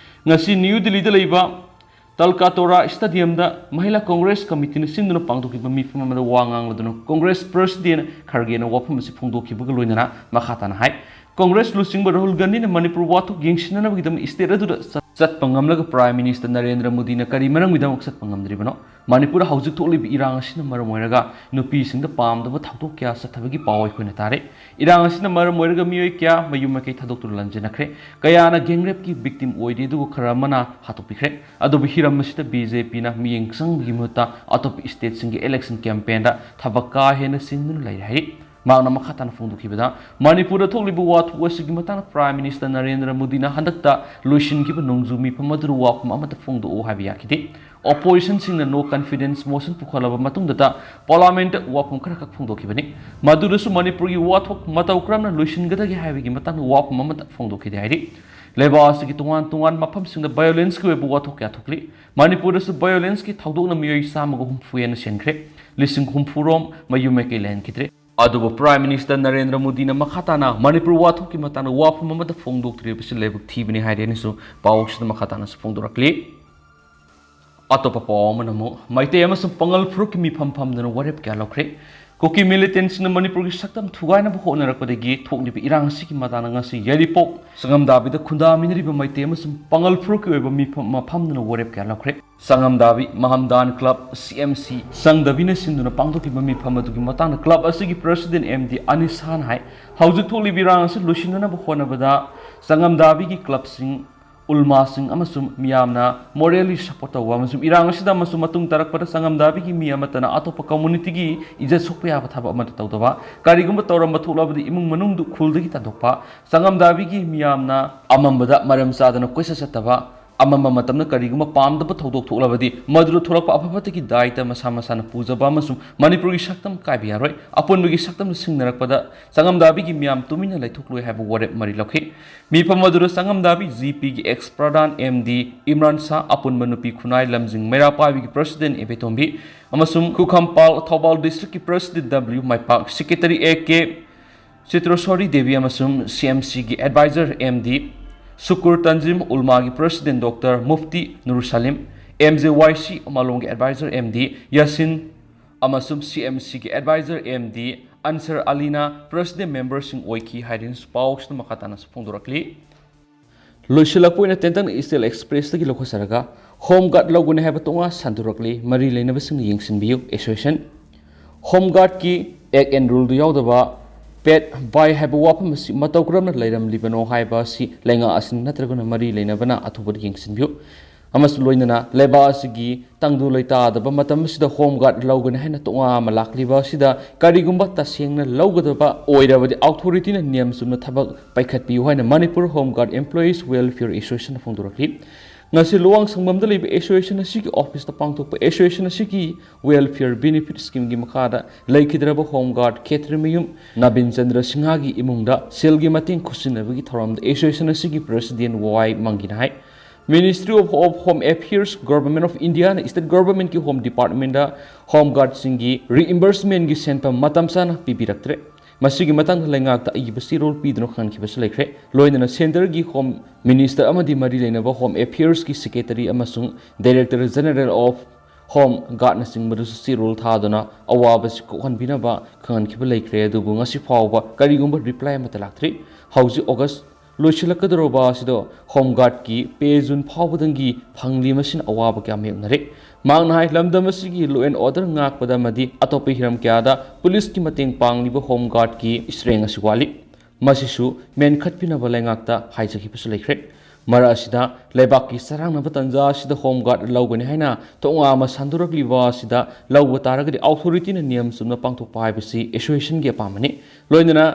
ꯉꯁꯤ ꯅ꯭ꯌꯨ ꯗꯤꯜꯂꯤꯗ ꯂꯩꯕ ꯇꯜꯀꯥꯇꯣꯔꯥ ꯁ꯭ꯇꯦꯗꯤꯌꯝꯗ ꯃꯍꯤꯂꯥ ꯀꯣꯡꯒ꯭ꯔꯦꯁ ꯀꯃꯤꯇꯤꯅ ꯁꯤꯟꯗꯨꯅ ꯄꯥꯡꯊꯣꯛꯈꯤꯕ ꯃꯤꯐꯝ ꯑꯃꯗ ꯋꯥ ꯉꯥꯡꯂꯗꯨꯅ ꯀꯣꯡꯒ꯭ꯔꯦꯁ ꯄ꯭ꯔꯁꯤꯗꯦꯟ ꯈꯔꯒꯦꯅ ꯋꯥꯐꯝ ꯑꯁꯤ ꯐꯣꯡꯗꯣꯛꯈꯤꯕꯒ ꯂꯣꯏꯅꯅ ꯃꯈꯥ ꯇꯥꯅ ꯍꯥꯏ, ꯀꯣꯡꯒ꯭ꯔꯦꯁ ꯂꯨꯆꯤꯡꯕ ꯔꯥꯍꯨꯜ ꯒꯥꯟꯙꯤꯅ ꯃꯅꯤꯄꯨꯔ ꯋꯥꯊꯣꯛ ꯌꯦꯡꯁꯤꯟꯅꯅꯕꯒꯤꯗꯃꯛ ꯁ꯭ꯇꯦꯠ ꯑꯗꯨꯗ ꯆꯠ-, ꯆꯠꯄ ꯉꯝꯂꯒ ꯄ꯭ꯔꯥꯏꯝ ꯃꯤꯅꯤꯁꯇꯔ ꯅꯔꯦꯟꯗ꯭ꯔ ꯃꯣꯗꯤꯅ ꯀꯔꯤ ꯃꯔꯝꯒꯤꯗꯃꯛ ꯆꯠꯄ ꯉꯝꯗ꯭ꯔꯤꯕꯅꯣ? ꯃꯅꯤꯄꯨꯔꯗ ꯍꯧꯖꯤꯛ ꯊꯣꯛꯂꯤꯕ ꯏꯔꯥꯡ ꯑꯁꯤꯅ ꯃꯔꯝ ꯑꯣꯏꯔꯒ ꯅꯨꯄꯤꯁꯤꯡꯗ ꯄꯥꯝꯗꯕ ꯊꯧꯗꯣꯛ ꯀꯌꯥ ꯆꯠꯊꯕꯒꯤ ꯄꯥꯎ ꯑꯩꯈꯣꯏꯅ ꯇꯥꯔꯦ꯫ ꯏꯔꯥꯡ ꯑꯁꯤꯅ ꯃꯔꯝ ꯑꯣꯏꯔꯒ ꯃꯤꯑꯣꯏ ꯀꯌꯥ ꯃꯌꯨꯝ ꯃꯀꯩ ꯊꯥꯗꯣꯛꯇꯨꯅ ꯂꯥꯟꯖꯦꯟꯅꯈ꯭ꯔꯦ꯫ ꯀꯌꯥꯅ ꯒꯦꯡꯔꯦꯞꯀꯤ ꯚꯤꯛꯇꯤꯝ ꯑꯣꯏꯔꯤ, ꯑꯗꯨꯒ ꯈꯔ ꯑꯃꯅ ꯍꯥꯠꯇꯣꯛꯄꯤꯈ꯭ꯔꯦ꯫ ꯑꯗꯨꯕꯨ ꯍꯤꯔꯝ ꯑꯁꯤꯗ ꯕꯤ ꯖꯦ ꯄꯤꯅ ꯃꯤꯠꯌꯦꯡ ꯆꯪꯕꯒꯤ ꯃꯍꯨꯠꯇ ꯑꯇꯣꯞꯄ ꯁ꯭ꯇꯦꯠꯁꯤꯡꯒꯤ ꯏꯂꯦꯛꯁꯟ ꯀꯦꯝꯄꯦꯟꯗ ꯊꯕꯛ ꯀꯥ ꯍꯦꯟꯅ ꯆꯤꯟꯗꯨꯅ ꯂꯩꯔꯦ ꯍꯥꯏꯔꯤ꯫ ꯃꯍꯥꯛꯅ ꯃꯈꯥ ꯇꯥꯅ ꯐꯣꯡꯗꯣꯛꯈꯤꯕꯗ, ꯃꯅꯤꯄꯨꯔꯗ ꯊꯣꯛꯂꯤꯕ ꯋꯥꯊꯣꯛ ꯑꯁꯤꯒꯤ ꯃꯇꯥꯡꯗ Prime Minister ꯅꯔꯦꯟꯗ꯭ꯔ ꯃꯣꯗꯤꯅ ꯍꯟꯗꯛꯇ ꯂꯣꯏꯁꯤꯟꯈꯤꯕ ꯅꯣꯡꯖꯨ ꯃꯤꯐꯝ ꯑꯗꯨꯗ ꯋꯥꯐꯝ ꯑꯃꯠꯇ ꯐꯣꯡꯗꯣꯛꯎ ꯍꯥꯏꯕ ꯌꯥꯈꯤꯗꯦ꯫ Oppositionꯁꯤꯡꯅ no confidence motion ꯄꯨꯈꯠꯂꯕ ꯃꯇꯨꯡꯗꯇ Parliamentꯇ ꯋꯥꯐꯝ ꯈꯔꯈꯛ ꯐꯣꯡꯗꯣꯛꯈꯤꯕꯅꯤ꯫ ꯃꯗꯨꯗꯁꯨ ꯃꯅꯤꯄꯨꯔꯒꯤ ꯋꯥꯊꯣꯛ ꯃꯇꯧ ꯀꯔꯝꯅ ꯂꯣꯏꯁꯤꯟꯒꯗꯒꯦ ꯍꯥꯏꯕꯒꯤ ꯃꯇꯥꯡꯗ ꯋꯥꯐꯝ ꯑꯃꯠꯇ ꯐꯣꯡꯗꯣꯛꯈꯤꯗꯦ ꯍꯥꯏꯔꯤ꯫ ꯂꯩꯕꯥꯛ ꯑꯁꯤꯒꯤ ꯇꯣꯉꯥꯟ ꯇꯣꯉꯥꯟꯕ ꯃꯐꯝꯁꯤꯡꯗ violenceꯀꯤ ꯑꯣꯏꯕ ꯋꯥꯊꯣꯛ ꯀꯌꯥ ꯊꯣꯛꯂꯤ꯫ ꯃꯅꯤꯄꯨꯔꯗꯁꯨ violenceꯀꯤ ꯊꯧꯗꯣꯛꯅ ꯃꯤꯑꯣꯏ ꯆꯥꯝꯃꯒ ꯍꯨꯝꯐꯨ ꯍꯦꯟꯅ ꯁꯤꯈ꯭ꯔꯦ꯫ ꯂꯤꯁꯤꯡ ꯍꯨꯝꯐꯨ ꯔꯣꯝ ꯃꯌꯨꯝ ꯃꯀꯩ ꯂꯩꯍꯟꯈꯤꯗ꯭ꯔꯦ꯫ ꯑꯗꯨꯕꯨ Prime Minister ꯅꯔꯦꯟꯗ꯭ꯔ ꯃꯣꯗꯤꯅ ꯃꯈꯥ ꯇꯥꯅ ꯃꯅꯤꯄꯨꯔ ꯋꯥꯊꯣꯛꯀꯤ ꯃꯇꯥꯡꯗ ꯋꯥꯐꯝ ꯑꯃꯠꯇ ꯐꯣꯡꯗꯣꯛꯇ꯭ꯔꯤꯕꯁꯤ ꯂꯥꯏꯕꯛ ꯊꯤꯕꯅꯤ ꯍꯥꯏꯔꯦꯅꯁꯨ ꯄꯥꯎꯁꯤꯗ ꯃꯈꯥ ꯇꯥꯅꯁꯨ ꯐꯣꯡꯗꯣꯔꯛꯂꯤ꯫ ꯑꯇꯣꯞꯄ ꯄꯥꯎ ꯑꯃꯅ ꯑꯃꯨꯛ ꯃꯩꯇꯩ ꯑꯃꯁꯨꯡ ꯄꯥꯉꯜ ꯐꯨꯔꯨꯞꯀꯤ ꯃꯤꯐꯝ ꯐꯝꯗꯨꯅ ꯋꯥꯔꯦꯞ ꯀꯌꯥ ꯂꯧꯈ꯭ꯔꯦ꯫ ꯀꯨꯀꯤ militantꯁꯤꯡꯅ ꯃꯅꯤꯄꯨꯔꯒꯤ ꯁꯛꯇꯝ ꯊꯨꯒꯥꯏꯅꯕ ꯍꯣꯠꯅꯔꯛꯄꯗꯒꯤ ꯊꯣꯛꯂꯤꯕ ꯏꯔꯥꯡ ꯑꯁꯤꯒꯤ ꯃꯇꯥꯡꯗ ꯉꯁꯤ ꯌꯥꯏꯔꯤꯄꯣꯛ ꯆꯪꯉꯝꯗꯥꯕꯤꯗ ꯈꯨꯟꯗꯥꯃꯤꯟꯅꯔꯤꯕ ꯃꯩꯇꯩ ꯑꯃꯁꯨꯡ ꯄꯥꯉꯜ ꯐꯨꯔꯨꯞꯀꯤ ꯑꯣꯏꯕ ꯃꯤꯐꯝ ꯑꯃ ꯐꯝꯗꯨꯅ ꯋꯥꯔꯦꯞ ꯀꯌꯥ ꯂꯧꯈ꯭ꯔꯦ꯫ ꯆꯪꯉꯝꯗꯥꯕꯤ ꯃꯍꯝꯗꯥꯟ club, C M C, ꯆꯪꯗꯕꯤꯅ ꯁꯤꯟꯗꯨꯅ ꯄꯥꯡꯊꯣꯛꯈꯤꯕ ꯃꯤꯐꯝ ꯑꯗꯨꯒꯤ ꯃꯇꯥꯡꯗ club ꯑꯁꯤꯒꯤ President M D ꯑꯅꯤꯁꯥꯟ ꯍꯥꯏ, ꯍꯧꯖꯤꯛ ꯊꯣꯛꯂꯤꯕ ꯏꯔꯥꯡ ꯑꯁꯤ ꯂꯣꯏꯁꯤꯟꯅꯅꯕ ꯍꯣꯠꯅꯕꯗ ꯆꯪꯉꯝꯗꯥꯕꯤꯒꯤ clubꯁꯤꯡ, ꯎꯜꯃꯥꯁꯤꯡ ꯑꯃꯁꯨꯡ ꯃꯤꯌꯥꯝꯅ morally support ꯇꯧꯕ ꯑꯃꯁꯨꯡ ꯏꯔꯥꯡ ꯑꯁꯤꯗ ꯑꯃꯁꯨꯡ ꯃꯇꯨꯡ ꯇꯥꯔꯛꯄꯗ ꯆꯪꯉꯝꯗꯥꯕꯤꯒꯤ ꯃꯤ ꯑꯃꯠꯇꯅ ꯑꯇꯣꯞꯄ communityꯒꯤ ꯏꯖꯠ ꯁꯣꯛꯄ ꯌꯥꯕ ꯊꯕꯛ ꯑꯃꯠꯇ ꯇꯧꯗꯕ, ꯀꯔꯤꯒꯨꯝꯕ ꯇꯧꯔꯝꯕ ꯊꯣꯛꯂꯕꯗꯤ ꯏꯃꯨꯡ ꯃꯅꯨꯡꯗꯨ ꯈꯨꯜꯗꯒꯤ ꯇꯥꯟꯊꯣꯛꯄ, ꯆꯪꯉꯝꯗꯥꯕꯤꯒꯤ ꯃꯤꯌꯥꯝꯅ ꯑꯃꯝꯕꯗ ꯃꯔꯝ ꯆꯥꯗꯅ ꯀꯣꯏꯆꯠ ꯆꯠꯇꯕ, ꯑꯃꯝꯕ ꯃꯇꯝꯗ ꯀꯔꯤꯒꯨꯝꯕ ꯄꯥꯝꯗꯕ ꯊꯧꯗꯣꯛ ꯊꯣꯛꯂꯕꯗꯤ ꯃꯗꯨꯗ ꯊꯣꯛꯂꯛꯄ ꯑꯐ ꯐꯠꯇꯒꯤ ꯗꯥꯏꯇ ꯃꯁꯥ ꯃꯁꯥꯅ ꯄꯨꯖꯕ ꯑꯃꯁꯨꯡ ꯃꯅꯤꯄꯨꯔꯒꯤ ꯁꯛꯇꯝ ꯀꯥꯏꯕ ꯌꯥꯔꯣꯏ꯫ ꯑꯄꯨꯟꯕꯒꯤ ꯁꯛꯇꯝꯗ ꯁꯤꯡꯅꯔꯛꯄꯗ ꯆꯪꯉꯝꯗꯥꯕꯤꯒꯤ ꯃꯤꯌꯥꯝ ꯇꯨꯃꯤꯟꯅ ꯂꯩꯊꯣꯛꯂꯣꯏ ꯍꯥꯏꯕ ꯋꯥꯔꯦꯞ ꯃꯔꯤ ꯂꯧꯈꯤ꯫ ꯃꯤꯐꯝ ꯑꯗꯨꯗ ꯆꯪꯉꯝꯗꯥꯕꯤ G Pꯒꯤ ex ꯄ꯭ꯔꯙꯥꯟ M D ꯏꯝꯔꯥꯟ ꯁꯥ, ꯑꯄꯨꯟꯕ ꯅꯨꯄꯤ ꯈꯨꯟꯅꯥꯏ ꯂꯝꯖꯤꯡ ꯃꯩꯔꯥ ꯄꯥꯏꯕꯤꯒꯤ President ꯏꯕꯦꯇꯣꯝꯕꯤ ꯑꯃꯁꯨꯡ ꯈꯨꯈꯝꯄꯥꯜ Thoubal Districtꯀꯤ President W ꯃꯥꯏꯄꯥꯛ, Secretary A K ꯆꯤꯇ꯭ꯔꯁꯣꯔꯤ Devi ꯑꯃꯁꯨꯡ C M Cꯒꯤ Advisor M D ꯁꯨꯀꯨꯔ ꯇꯟꯖꯤꯝ, ꯎꯜꯃꯥꯒꯤ President Doctor Mufti Nur ꯁꯂꯤꯝ, M J Y C ꯃꯥꯂꯣꯝꯒꯤ Advisor M D ꯌꯥꯁꯤꯟ ꯑꯃꯁꯨꯡ C M Cꯒꯤ Advisor M D answer ꯑꯂꯤꯅ President memberꯁꯤꯡ ꯑꯣꯏꯈꯤ ꯍꯥꯏꯗꯨꯅ ꯄꯥꯎꯁꯤꯗ ꯃꯈꯥ ꯇꯥꯅꯁꯨ ꯐꯣꯡꯗꯣꯔꯛꯂꯤ꯫ ꯂꯣꯏꯁꯤꯜꯂꯛꯄ ꯑꯣꯏꯅ ꯇꯦꯟꯇꯪ Eastern Expressꯇꯒꯤ ꯂꯧꯈꯠꯆꯔꯒ Home Guard ꯂꯧꯒꯅꯤ ꯍꯥꯏꯕ ꯇꯣꯉꯥꯟ ꯁꯟꯗꯣꯔꯛꯂꯤ꯫ ꯃꯔꯤ ꯂꯩꯅꯕꯁꯤꯡꯅ ꯌꯦꯡꯁꯤꯟꯕꯤꯌꯨ꯫ Association Home Guardꯀꯤ Act and Ruleꯗꯨ ꯌꯥꯎꯗꯕ pet buy ꯍꯥꯏꯕ ꯋꯥꯐꯝ ꯑꯁꯤ ꯃꯇꯧ ꯀꯔꯝꯅ ꯂꯩꯔꯝꯂꯤꯕꯅꯣ ꯍꯥꯏꯕ ꯑꯁꯤ ꯂꯩꯉꯥꯛ ꯑꯁꯤꯅ ꯅꯠꯇ꯭ꯔꯒꯅ ꯃꯔꯤ ꯂꯩꯅꯕꯅ ꯑꯊꯨꯕꯗ ꯌꯦꯡꯁꯤꯟꯕꯤꯌꯨ꯫ ꯑꯃꯁꯨ ꯂꯣꯏꯅꯅ ꯂꯩꯕꯥꯛ ꯑꯁꯤꯒꯤ ꯇꯪꯗꯨ ꯂꯩꯇꯥꯗꯕ ꯃꯇꯝ ꯑꯁꯤꯗ ꯍꯣꯝ ꯒꯥꯔꯗ ꯂꯧꯒꯅꯤ ꯍꯥꯏꯅ ꯇꯣꯉꯥꯟ ꯑꯃ ꯂꯥꯛꯂꯤꯕ ꯑꯁꯤꯗ ꯀꯔꯤꯒꯨꯝꯕ ꯇꯁꯦꯡꯅ ꯂꯧꯒꯗꯕ ꯑꯣꯏꯔꯕꯗꯤ ꯑꯣꯊꯣꯔꯤꯇꯤꯅ ꯅꯤꯌꯝ ꯆꯨꯝꯅ ꯊꯕꯛ ꯄꯥꯏꯈꯠꯄꯤꯌꯨ ꯍꯥꯏꯅ ꯃꯅꯤꯄꯨꯔ ꯍꯣꯝ ꯒꯥꯔꯗ ꯑꯦꯝꯄ꯭ꯂꯣꯌꯤꯁ ꯋꯦꯜꯐꯤꯌꯔ ꯑꯦꯁꯣꯁꯤꯌꯦꯁꯟꯅ ꯐꯣꯡꯗꯣꯔꯛꯂꯤ꯫ ꯉꯁꯤ ꯂꯨꯋꯥꯡꯁꯪꯕꯝꯗ ꯂꯩꯕ ꯑꯦꯁꯣꯁꯤꯌꯦꯁꯟ ꯑꯁꯤꯒꯤ ꯑꯣꯐꯤꯁꯇ ꯄꯥꯡꯊꯣꯛꯄ ꯑꯦꯁꯣꯁꯤꯌꯦꯁꯟ ꯑꯁꯤꯒꯤ ꯋꯦꯜꯐꯤꯌꯔ ꯕꯦꯅꯤꯐꯤꯠ ꯁ꯭ꯀꯤꯝꯒꯤ ꯃꯈꯥꯗ ꯂꯩꯈꯤꯗ꯭ꯔꯕ ꯍꯣꯝ ꯒꯥꯔꯗ ꯈꯦꯇ꯭ꯔꯤꯃꯌꯨꯝ ꯅꯕꯤꯟ ꯆꯟꯗ꯭ꯔ ꯁꯤꯡꯍꯒꯤ ꯏꯃꯨꯡꯗ ꯁꯦꯜꯒꯤ ꯃꯇꯦꯡ ꯈꯨꯠꯁꯤꯟꯅꯕꯒꯤ ꯊꯧꯔꯝꯗ ꯑꯦꯁꯣꯁꯤꯌꯦꯁꯟ ꯑꯁꯤꯒꯤ ꯄ꯭ꯔꯦꯁꯤꯗꯦꯟ ꯋꯥꯏ ꯃꯪꯒꯤꯅ ꯍꯥꯏ꯫ Ministry of Home Affairs, Government of Indiaꯅ state governmentꯀꯤ ꯍꯣꯝ ꯗꯤꯄꯥꯔꯠꯃꯦꯟꯗ ꯍꯣꯝ ꯒꯥꯔꯗꯁꯤꯡꯒꯤ ꯔꯤꯏꯝꯕꯔꯁꯃꯦꯟꯒꯤ ꯁꯦꯟꯐꯝ ꯃꯇꯝ ꯆꯥꯅ ꯄꯤꯕꯤꯔꯛꯇ꯭ꯔꯦ꯫ ꯃꯁꯤꯒꯤ ꯃꯇꯥꯡꯗ ꯂꯩꯉꯥꯛꯇ ꯑꯏꯕ ꯆꯦꯔꯣꯜ ꯄꯤꯗꯨꯅ ꯈꯪꯍꯟꯈꯤꯕꯁꯨ ꯂꯩꯈ꯭ꯔꯦ꯫ ꯂꯣꯏꯅꯅ ꯁꯦꯟꯇꯔꯒꯤ ꯍꯣꯝ ꯃꯤꯅꯤꯁꯇꯔ ꯑꯃꯗꯤ ꯃꯔꯤ ꯂꯩꯅꯕ ꯍꯣꯝ ꯑꯦꯐꯤꯌꯔꯁꯀꯤ ꯁꯦꯀ꯭ꯔꯦꯇꯔꯤ ꯑꯃꯁꯨꯡ ꯗꯥꯏꯔꯦꯛꯇꯔ ꯖꯦꯅꯔꯦꯜ ꯑꯣꯐ ꯍꯣꯝ ꯒꯥꯔꯗꯅꯆꯤꯡꯕꯗꯁꯨ ꯆꯦꯔꯣꯜ ꯊꯥꯗꯨꯅ ꯑꯋꯥꯕꯁꯤ ꯀꯣꯛꯍꯟꯕꯤꯅꯕ ꯈꯪꯍꯟꯈꯤꯕ ꯂꯩꯈ꯭ꯔꯦ꯫ ꯑꯗꯨꯕꯨ ꯉꯁꯤ ꯐꯥꯎꯕ ꯀꯔꯤꯒꯨꯝꯕ ꯔꯤꯄ꯭ꯂꯥꯏ ꯑꯃꯠꯇ ꯂꯥꯛꯇ꯭ꯔꯤ꯫ ꯍꯧꯖꯤꯛ ꯑꯣꯒꯁ ꯂꯣꯏꯁꯤꯜꯂꯛꯀꯗꯧꯔꯕ ꯑꯁꯤꯗ ꯍꯣꯝ ꯒꯥꯔꯗꯀꯤ ꯄꯦ ꯖꯨꯟ ꯐꯥꯎꯕꯗꯪꯒꯤ ꯐꯪꯂꯤ꯫ ꯃꯁꯤꯅ ꯑꯋꯥꯕ ꯀꯌꯥ ꯃꯥꯌꯣꯛꯅꯔꯦ꯫ ꯃꯍꯥꯛꯅ ꯍꯥꯏ, ꯂꯝꯗꯝ ꯑꯁꯤꯒꯤ law and order ꯉꯥꯛꯄꯗ ꯑꯃꯗꯤ ꯑꯇꯣꯞꯄ ꯍꯤꯔꯝ ꯀꯌꯥꯗ ꯄꯨꯂꯤꯁꯀꯤ ꯃꯇꯦꯡ ꯄꯥꯡꯂꯤꯕ ꯍꯣꯝ ꯒꯥꯔꯗꯀꯤ ꯏꯁꯇ꯭ꯔꯦꯡ ꯑꯁꯤ ꯋꯥꯠꯂꯤ꯫ ꯃꯁꯤꯁꯨ ꯃꯦꯟꯈꯠꯄꯤꯅꯕ ꯂꯩꯉꯥꯛꯇ ꯍꯥꯏꯖꯈꯤꯕꯁꯨ ꯂꯩꯈ꯭ꯔꯦ꯫ ꯃꯔꯛ ꯑꯁꯤꯗ ꯂꯩꯕꯥꯛꯀꯤ ꯆꯔꯥꯡꯅꯕ ꯇꯥꯟꯖꯥ ꯑꯁꯤꯗ ꯍꯣꯝ ꯒꯥꯔꯗ ꯂꯧꯒꯅꯤ ꯍꯥꯏꯅ ꯊꯧꯅꯥ ꯑꯃ ꯁꯟꯗꯣꯔꯛꯂꯤꯕ ꯑꯁꯤꯗ ꯂꯧꯕ ꯇꯥꯔꯒꯗꯤ ꯑꯣꯊꯣꯔꯤꯇꯤꯅ ꯅꯤꯌꯝ ꯆꯨꯝꯅ ꯄꯥꯡꯊꯣꯛꯄ ꯍꯥꯏꯕꯁꯤ ꯑꯦꯁꯣꯁꯤꯌꯦꯁꯟꯒꯤ ꯑꯄꯥꯝꯕꯅꯤ꯫ ꯂꯣꯏꯅꯅ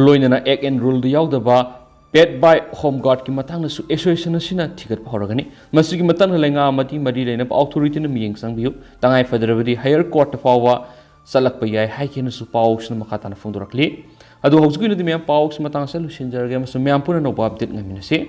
ꯂꯣꯏꯅꯅ act and ruleꯗ ꯌꯥꯎꯗꯕ paid by home guardꯀꯤ ꯃꯇꯥꯡꯗꯁꯨ ꯑꯦꯁꯣꯁꯤꯌꯦꯁꯟ ꯑꯁꯤꯅ ꯊꯤꯒꯠꯄ ꯍꯧꯔꯒꯅꯤ꯫ ꯃꯁꯤꯒꯤ ꯃꯇꯥꯡꯗ ꯂꯩꯉꯥꯛ ꯑꯃꯗꯤ ꯃꯔꯤ ꯂꯩꯅꯕ ꯑꯣꯊꯣꯔꯤꯇꯤꯅ ꯃꯤꯠꯌꯦꯡ ꯆꯪꯕꯤꯌꯨ꯫ ꯇꯉꯥꯏ ꯐꯗ꯭ꯔꯕꯗꯤ ꯍꯥꯌꯔ ꯀꯣꯔꯠꯇ ꯐꯥꯎꯕ ꯆꯠꯂꯛꯄ ꯌꯥꯏ ꯍꯥꯏꯈꯤꯅꯁꯨ ꯄꯥꯎꯁꯤꯅ ꯃꯈꯥ ꯇꯥꯅ ꯐꯣꯡꯗꯣꯔꯛꯂꯤ꯫ ꯑꯗꯨ ꯍꯧꯖꯤꯛꯀꯤ ꯑꯣꯏꯅꯗꯤ ꯃꯌꯥꯝ ꯄꯥꯎꯁꯤ ꯃꯇꯥꯡ ꯑꯁꯤꯗ ꯂꯣꯏꯁꯤꯟꯖꯔꯒꯦ ꯑꯃꯁꯨꯡ ꯃꯌꯥꯝ ꯄꯨꯟꯅ ꯑꯅꯧꯕ ꯑꯞꯗꯦꯠ ꯉꯥꯏꯃꯤꯟꯅꯁꯤ꯫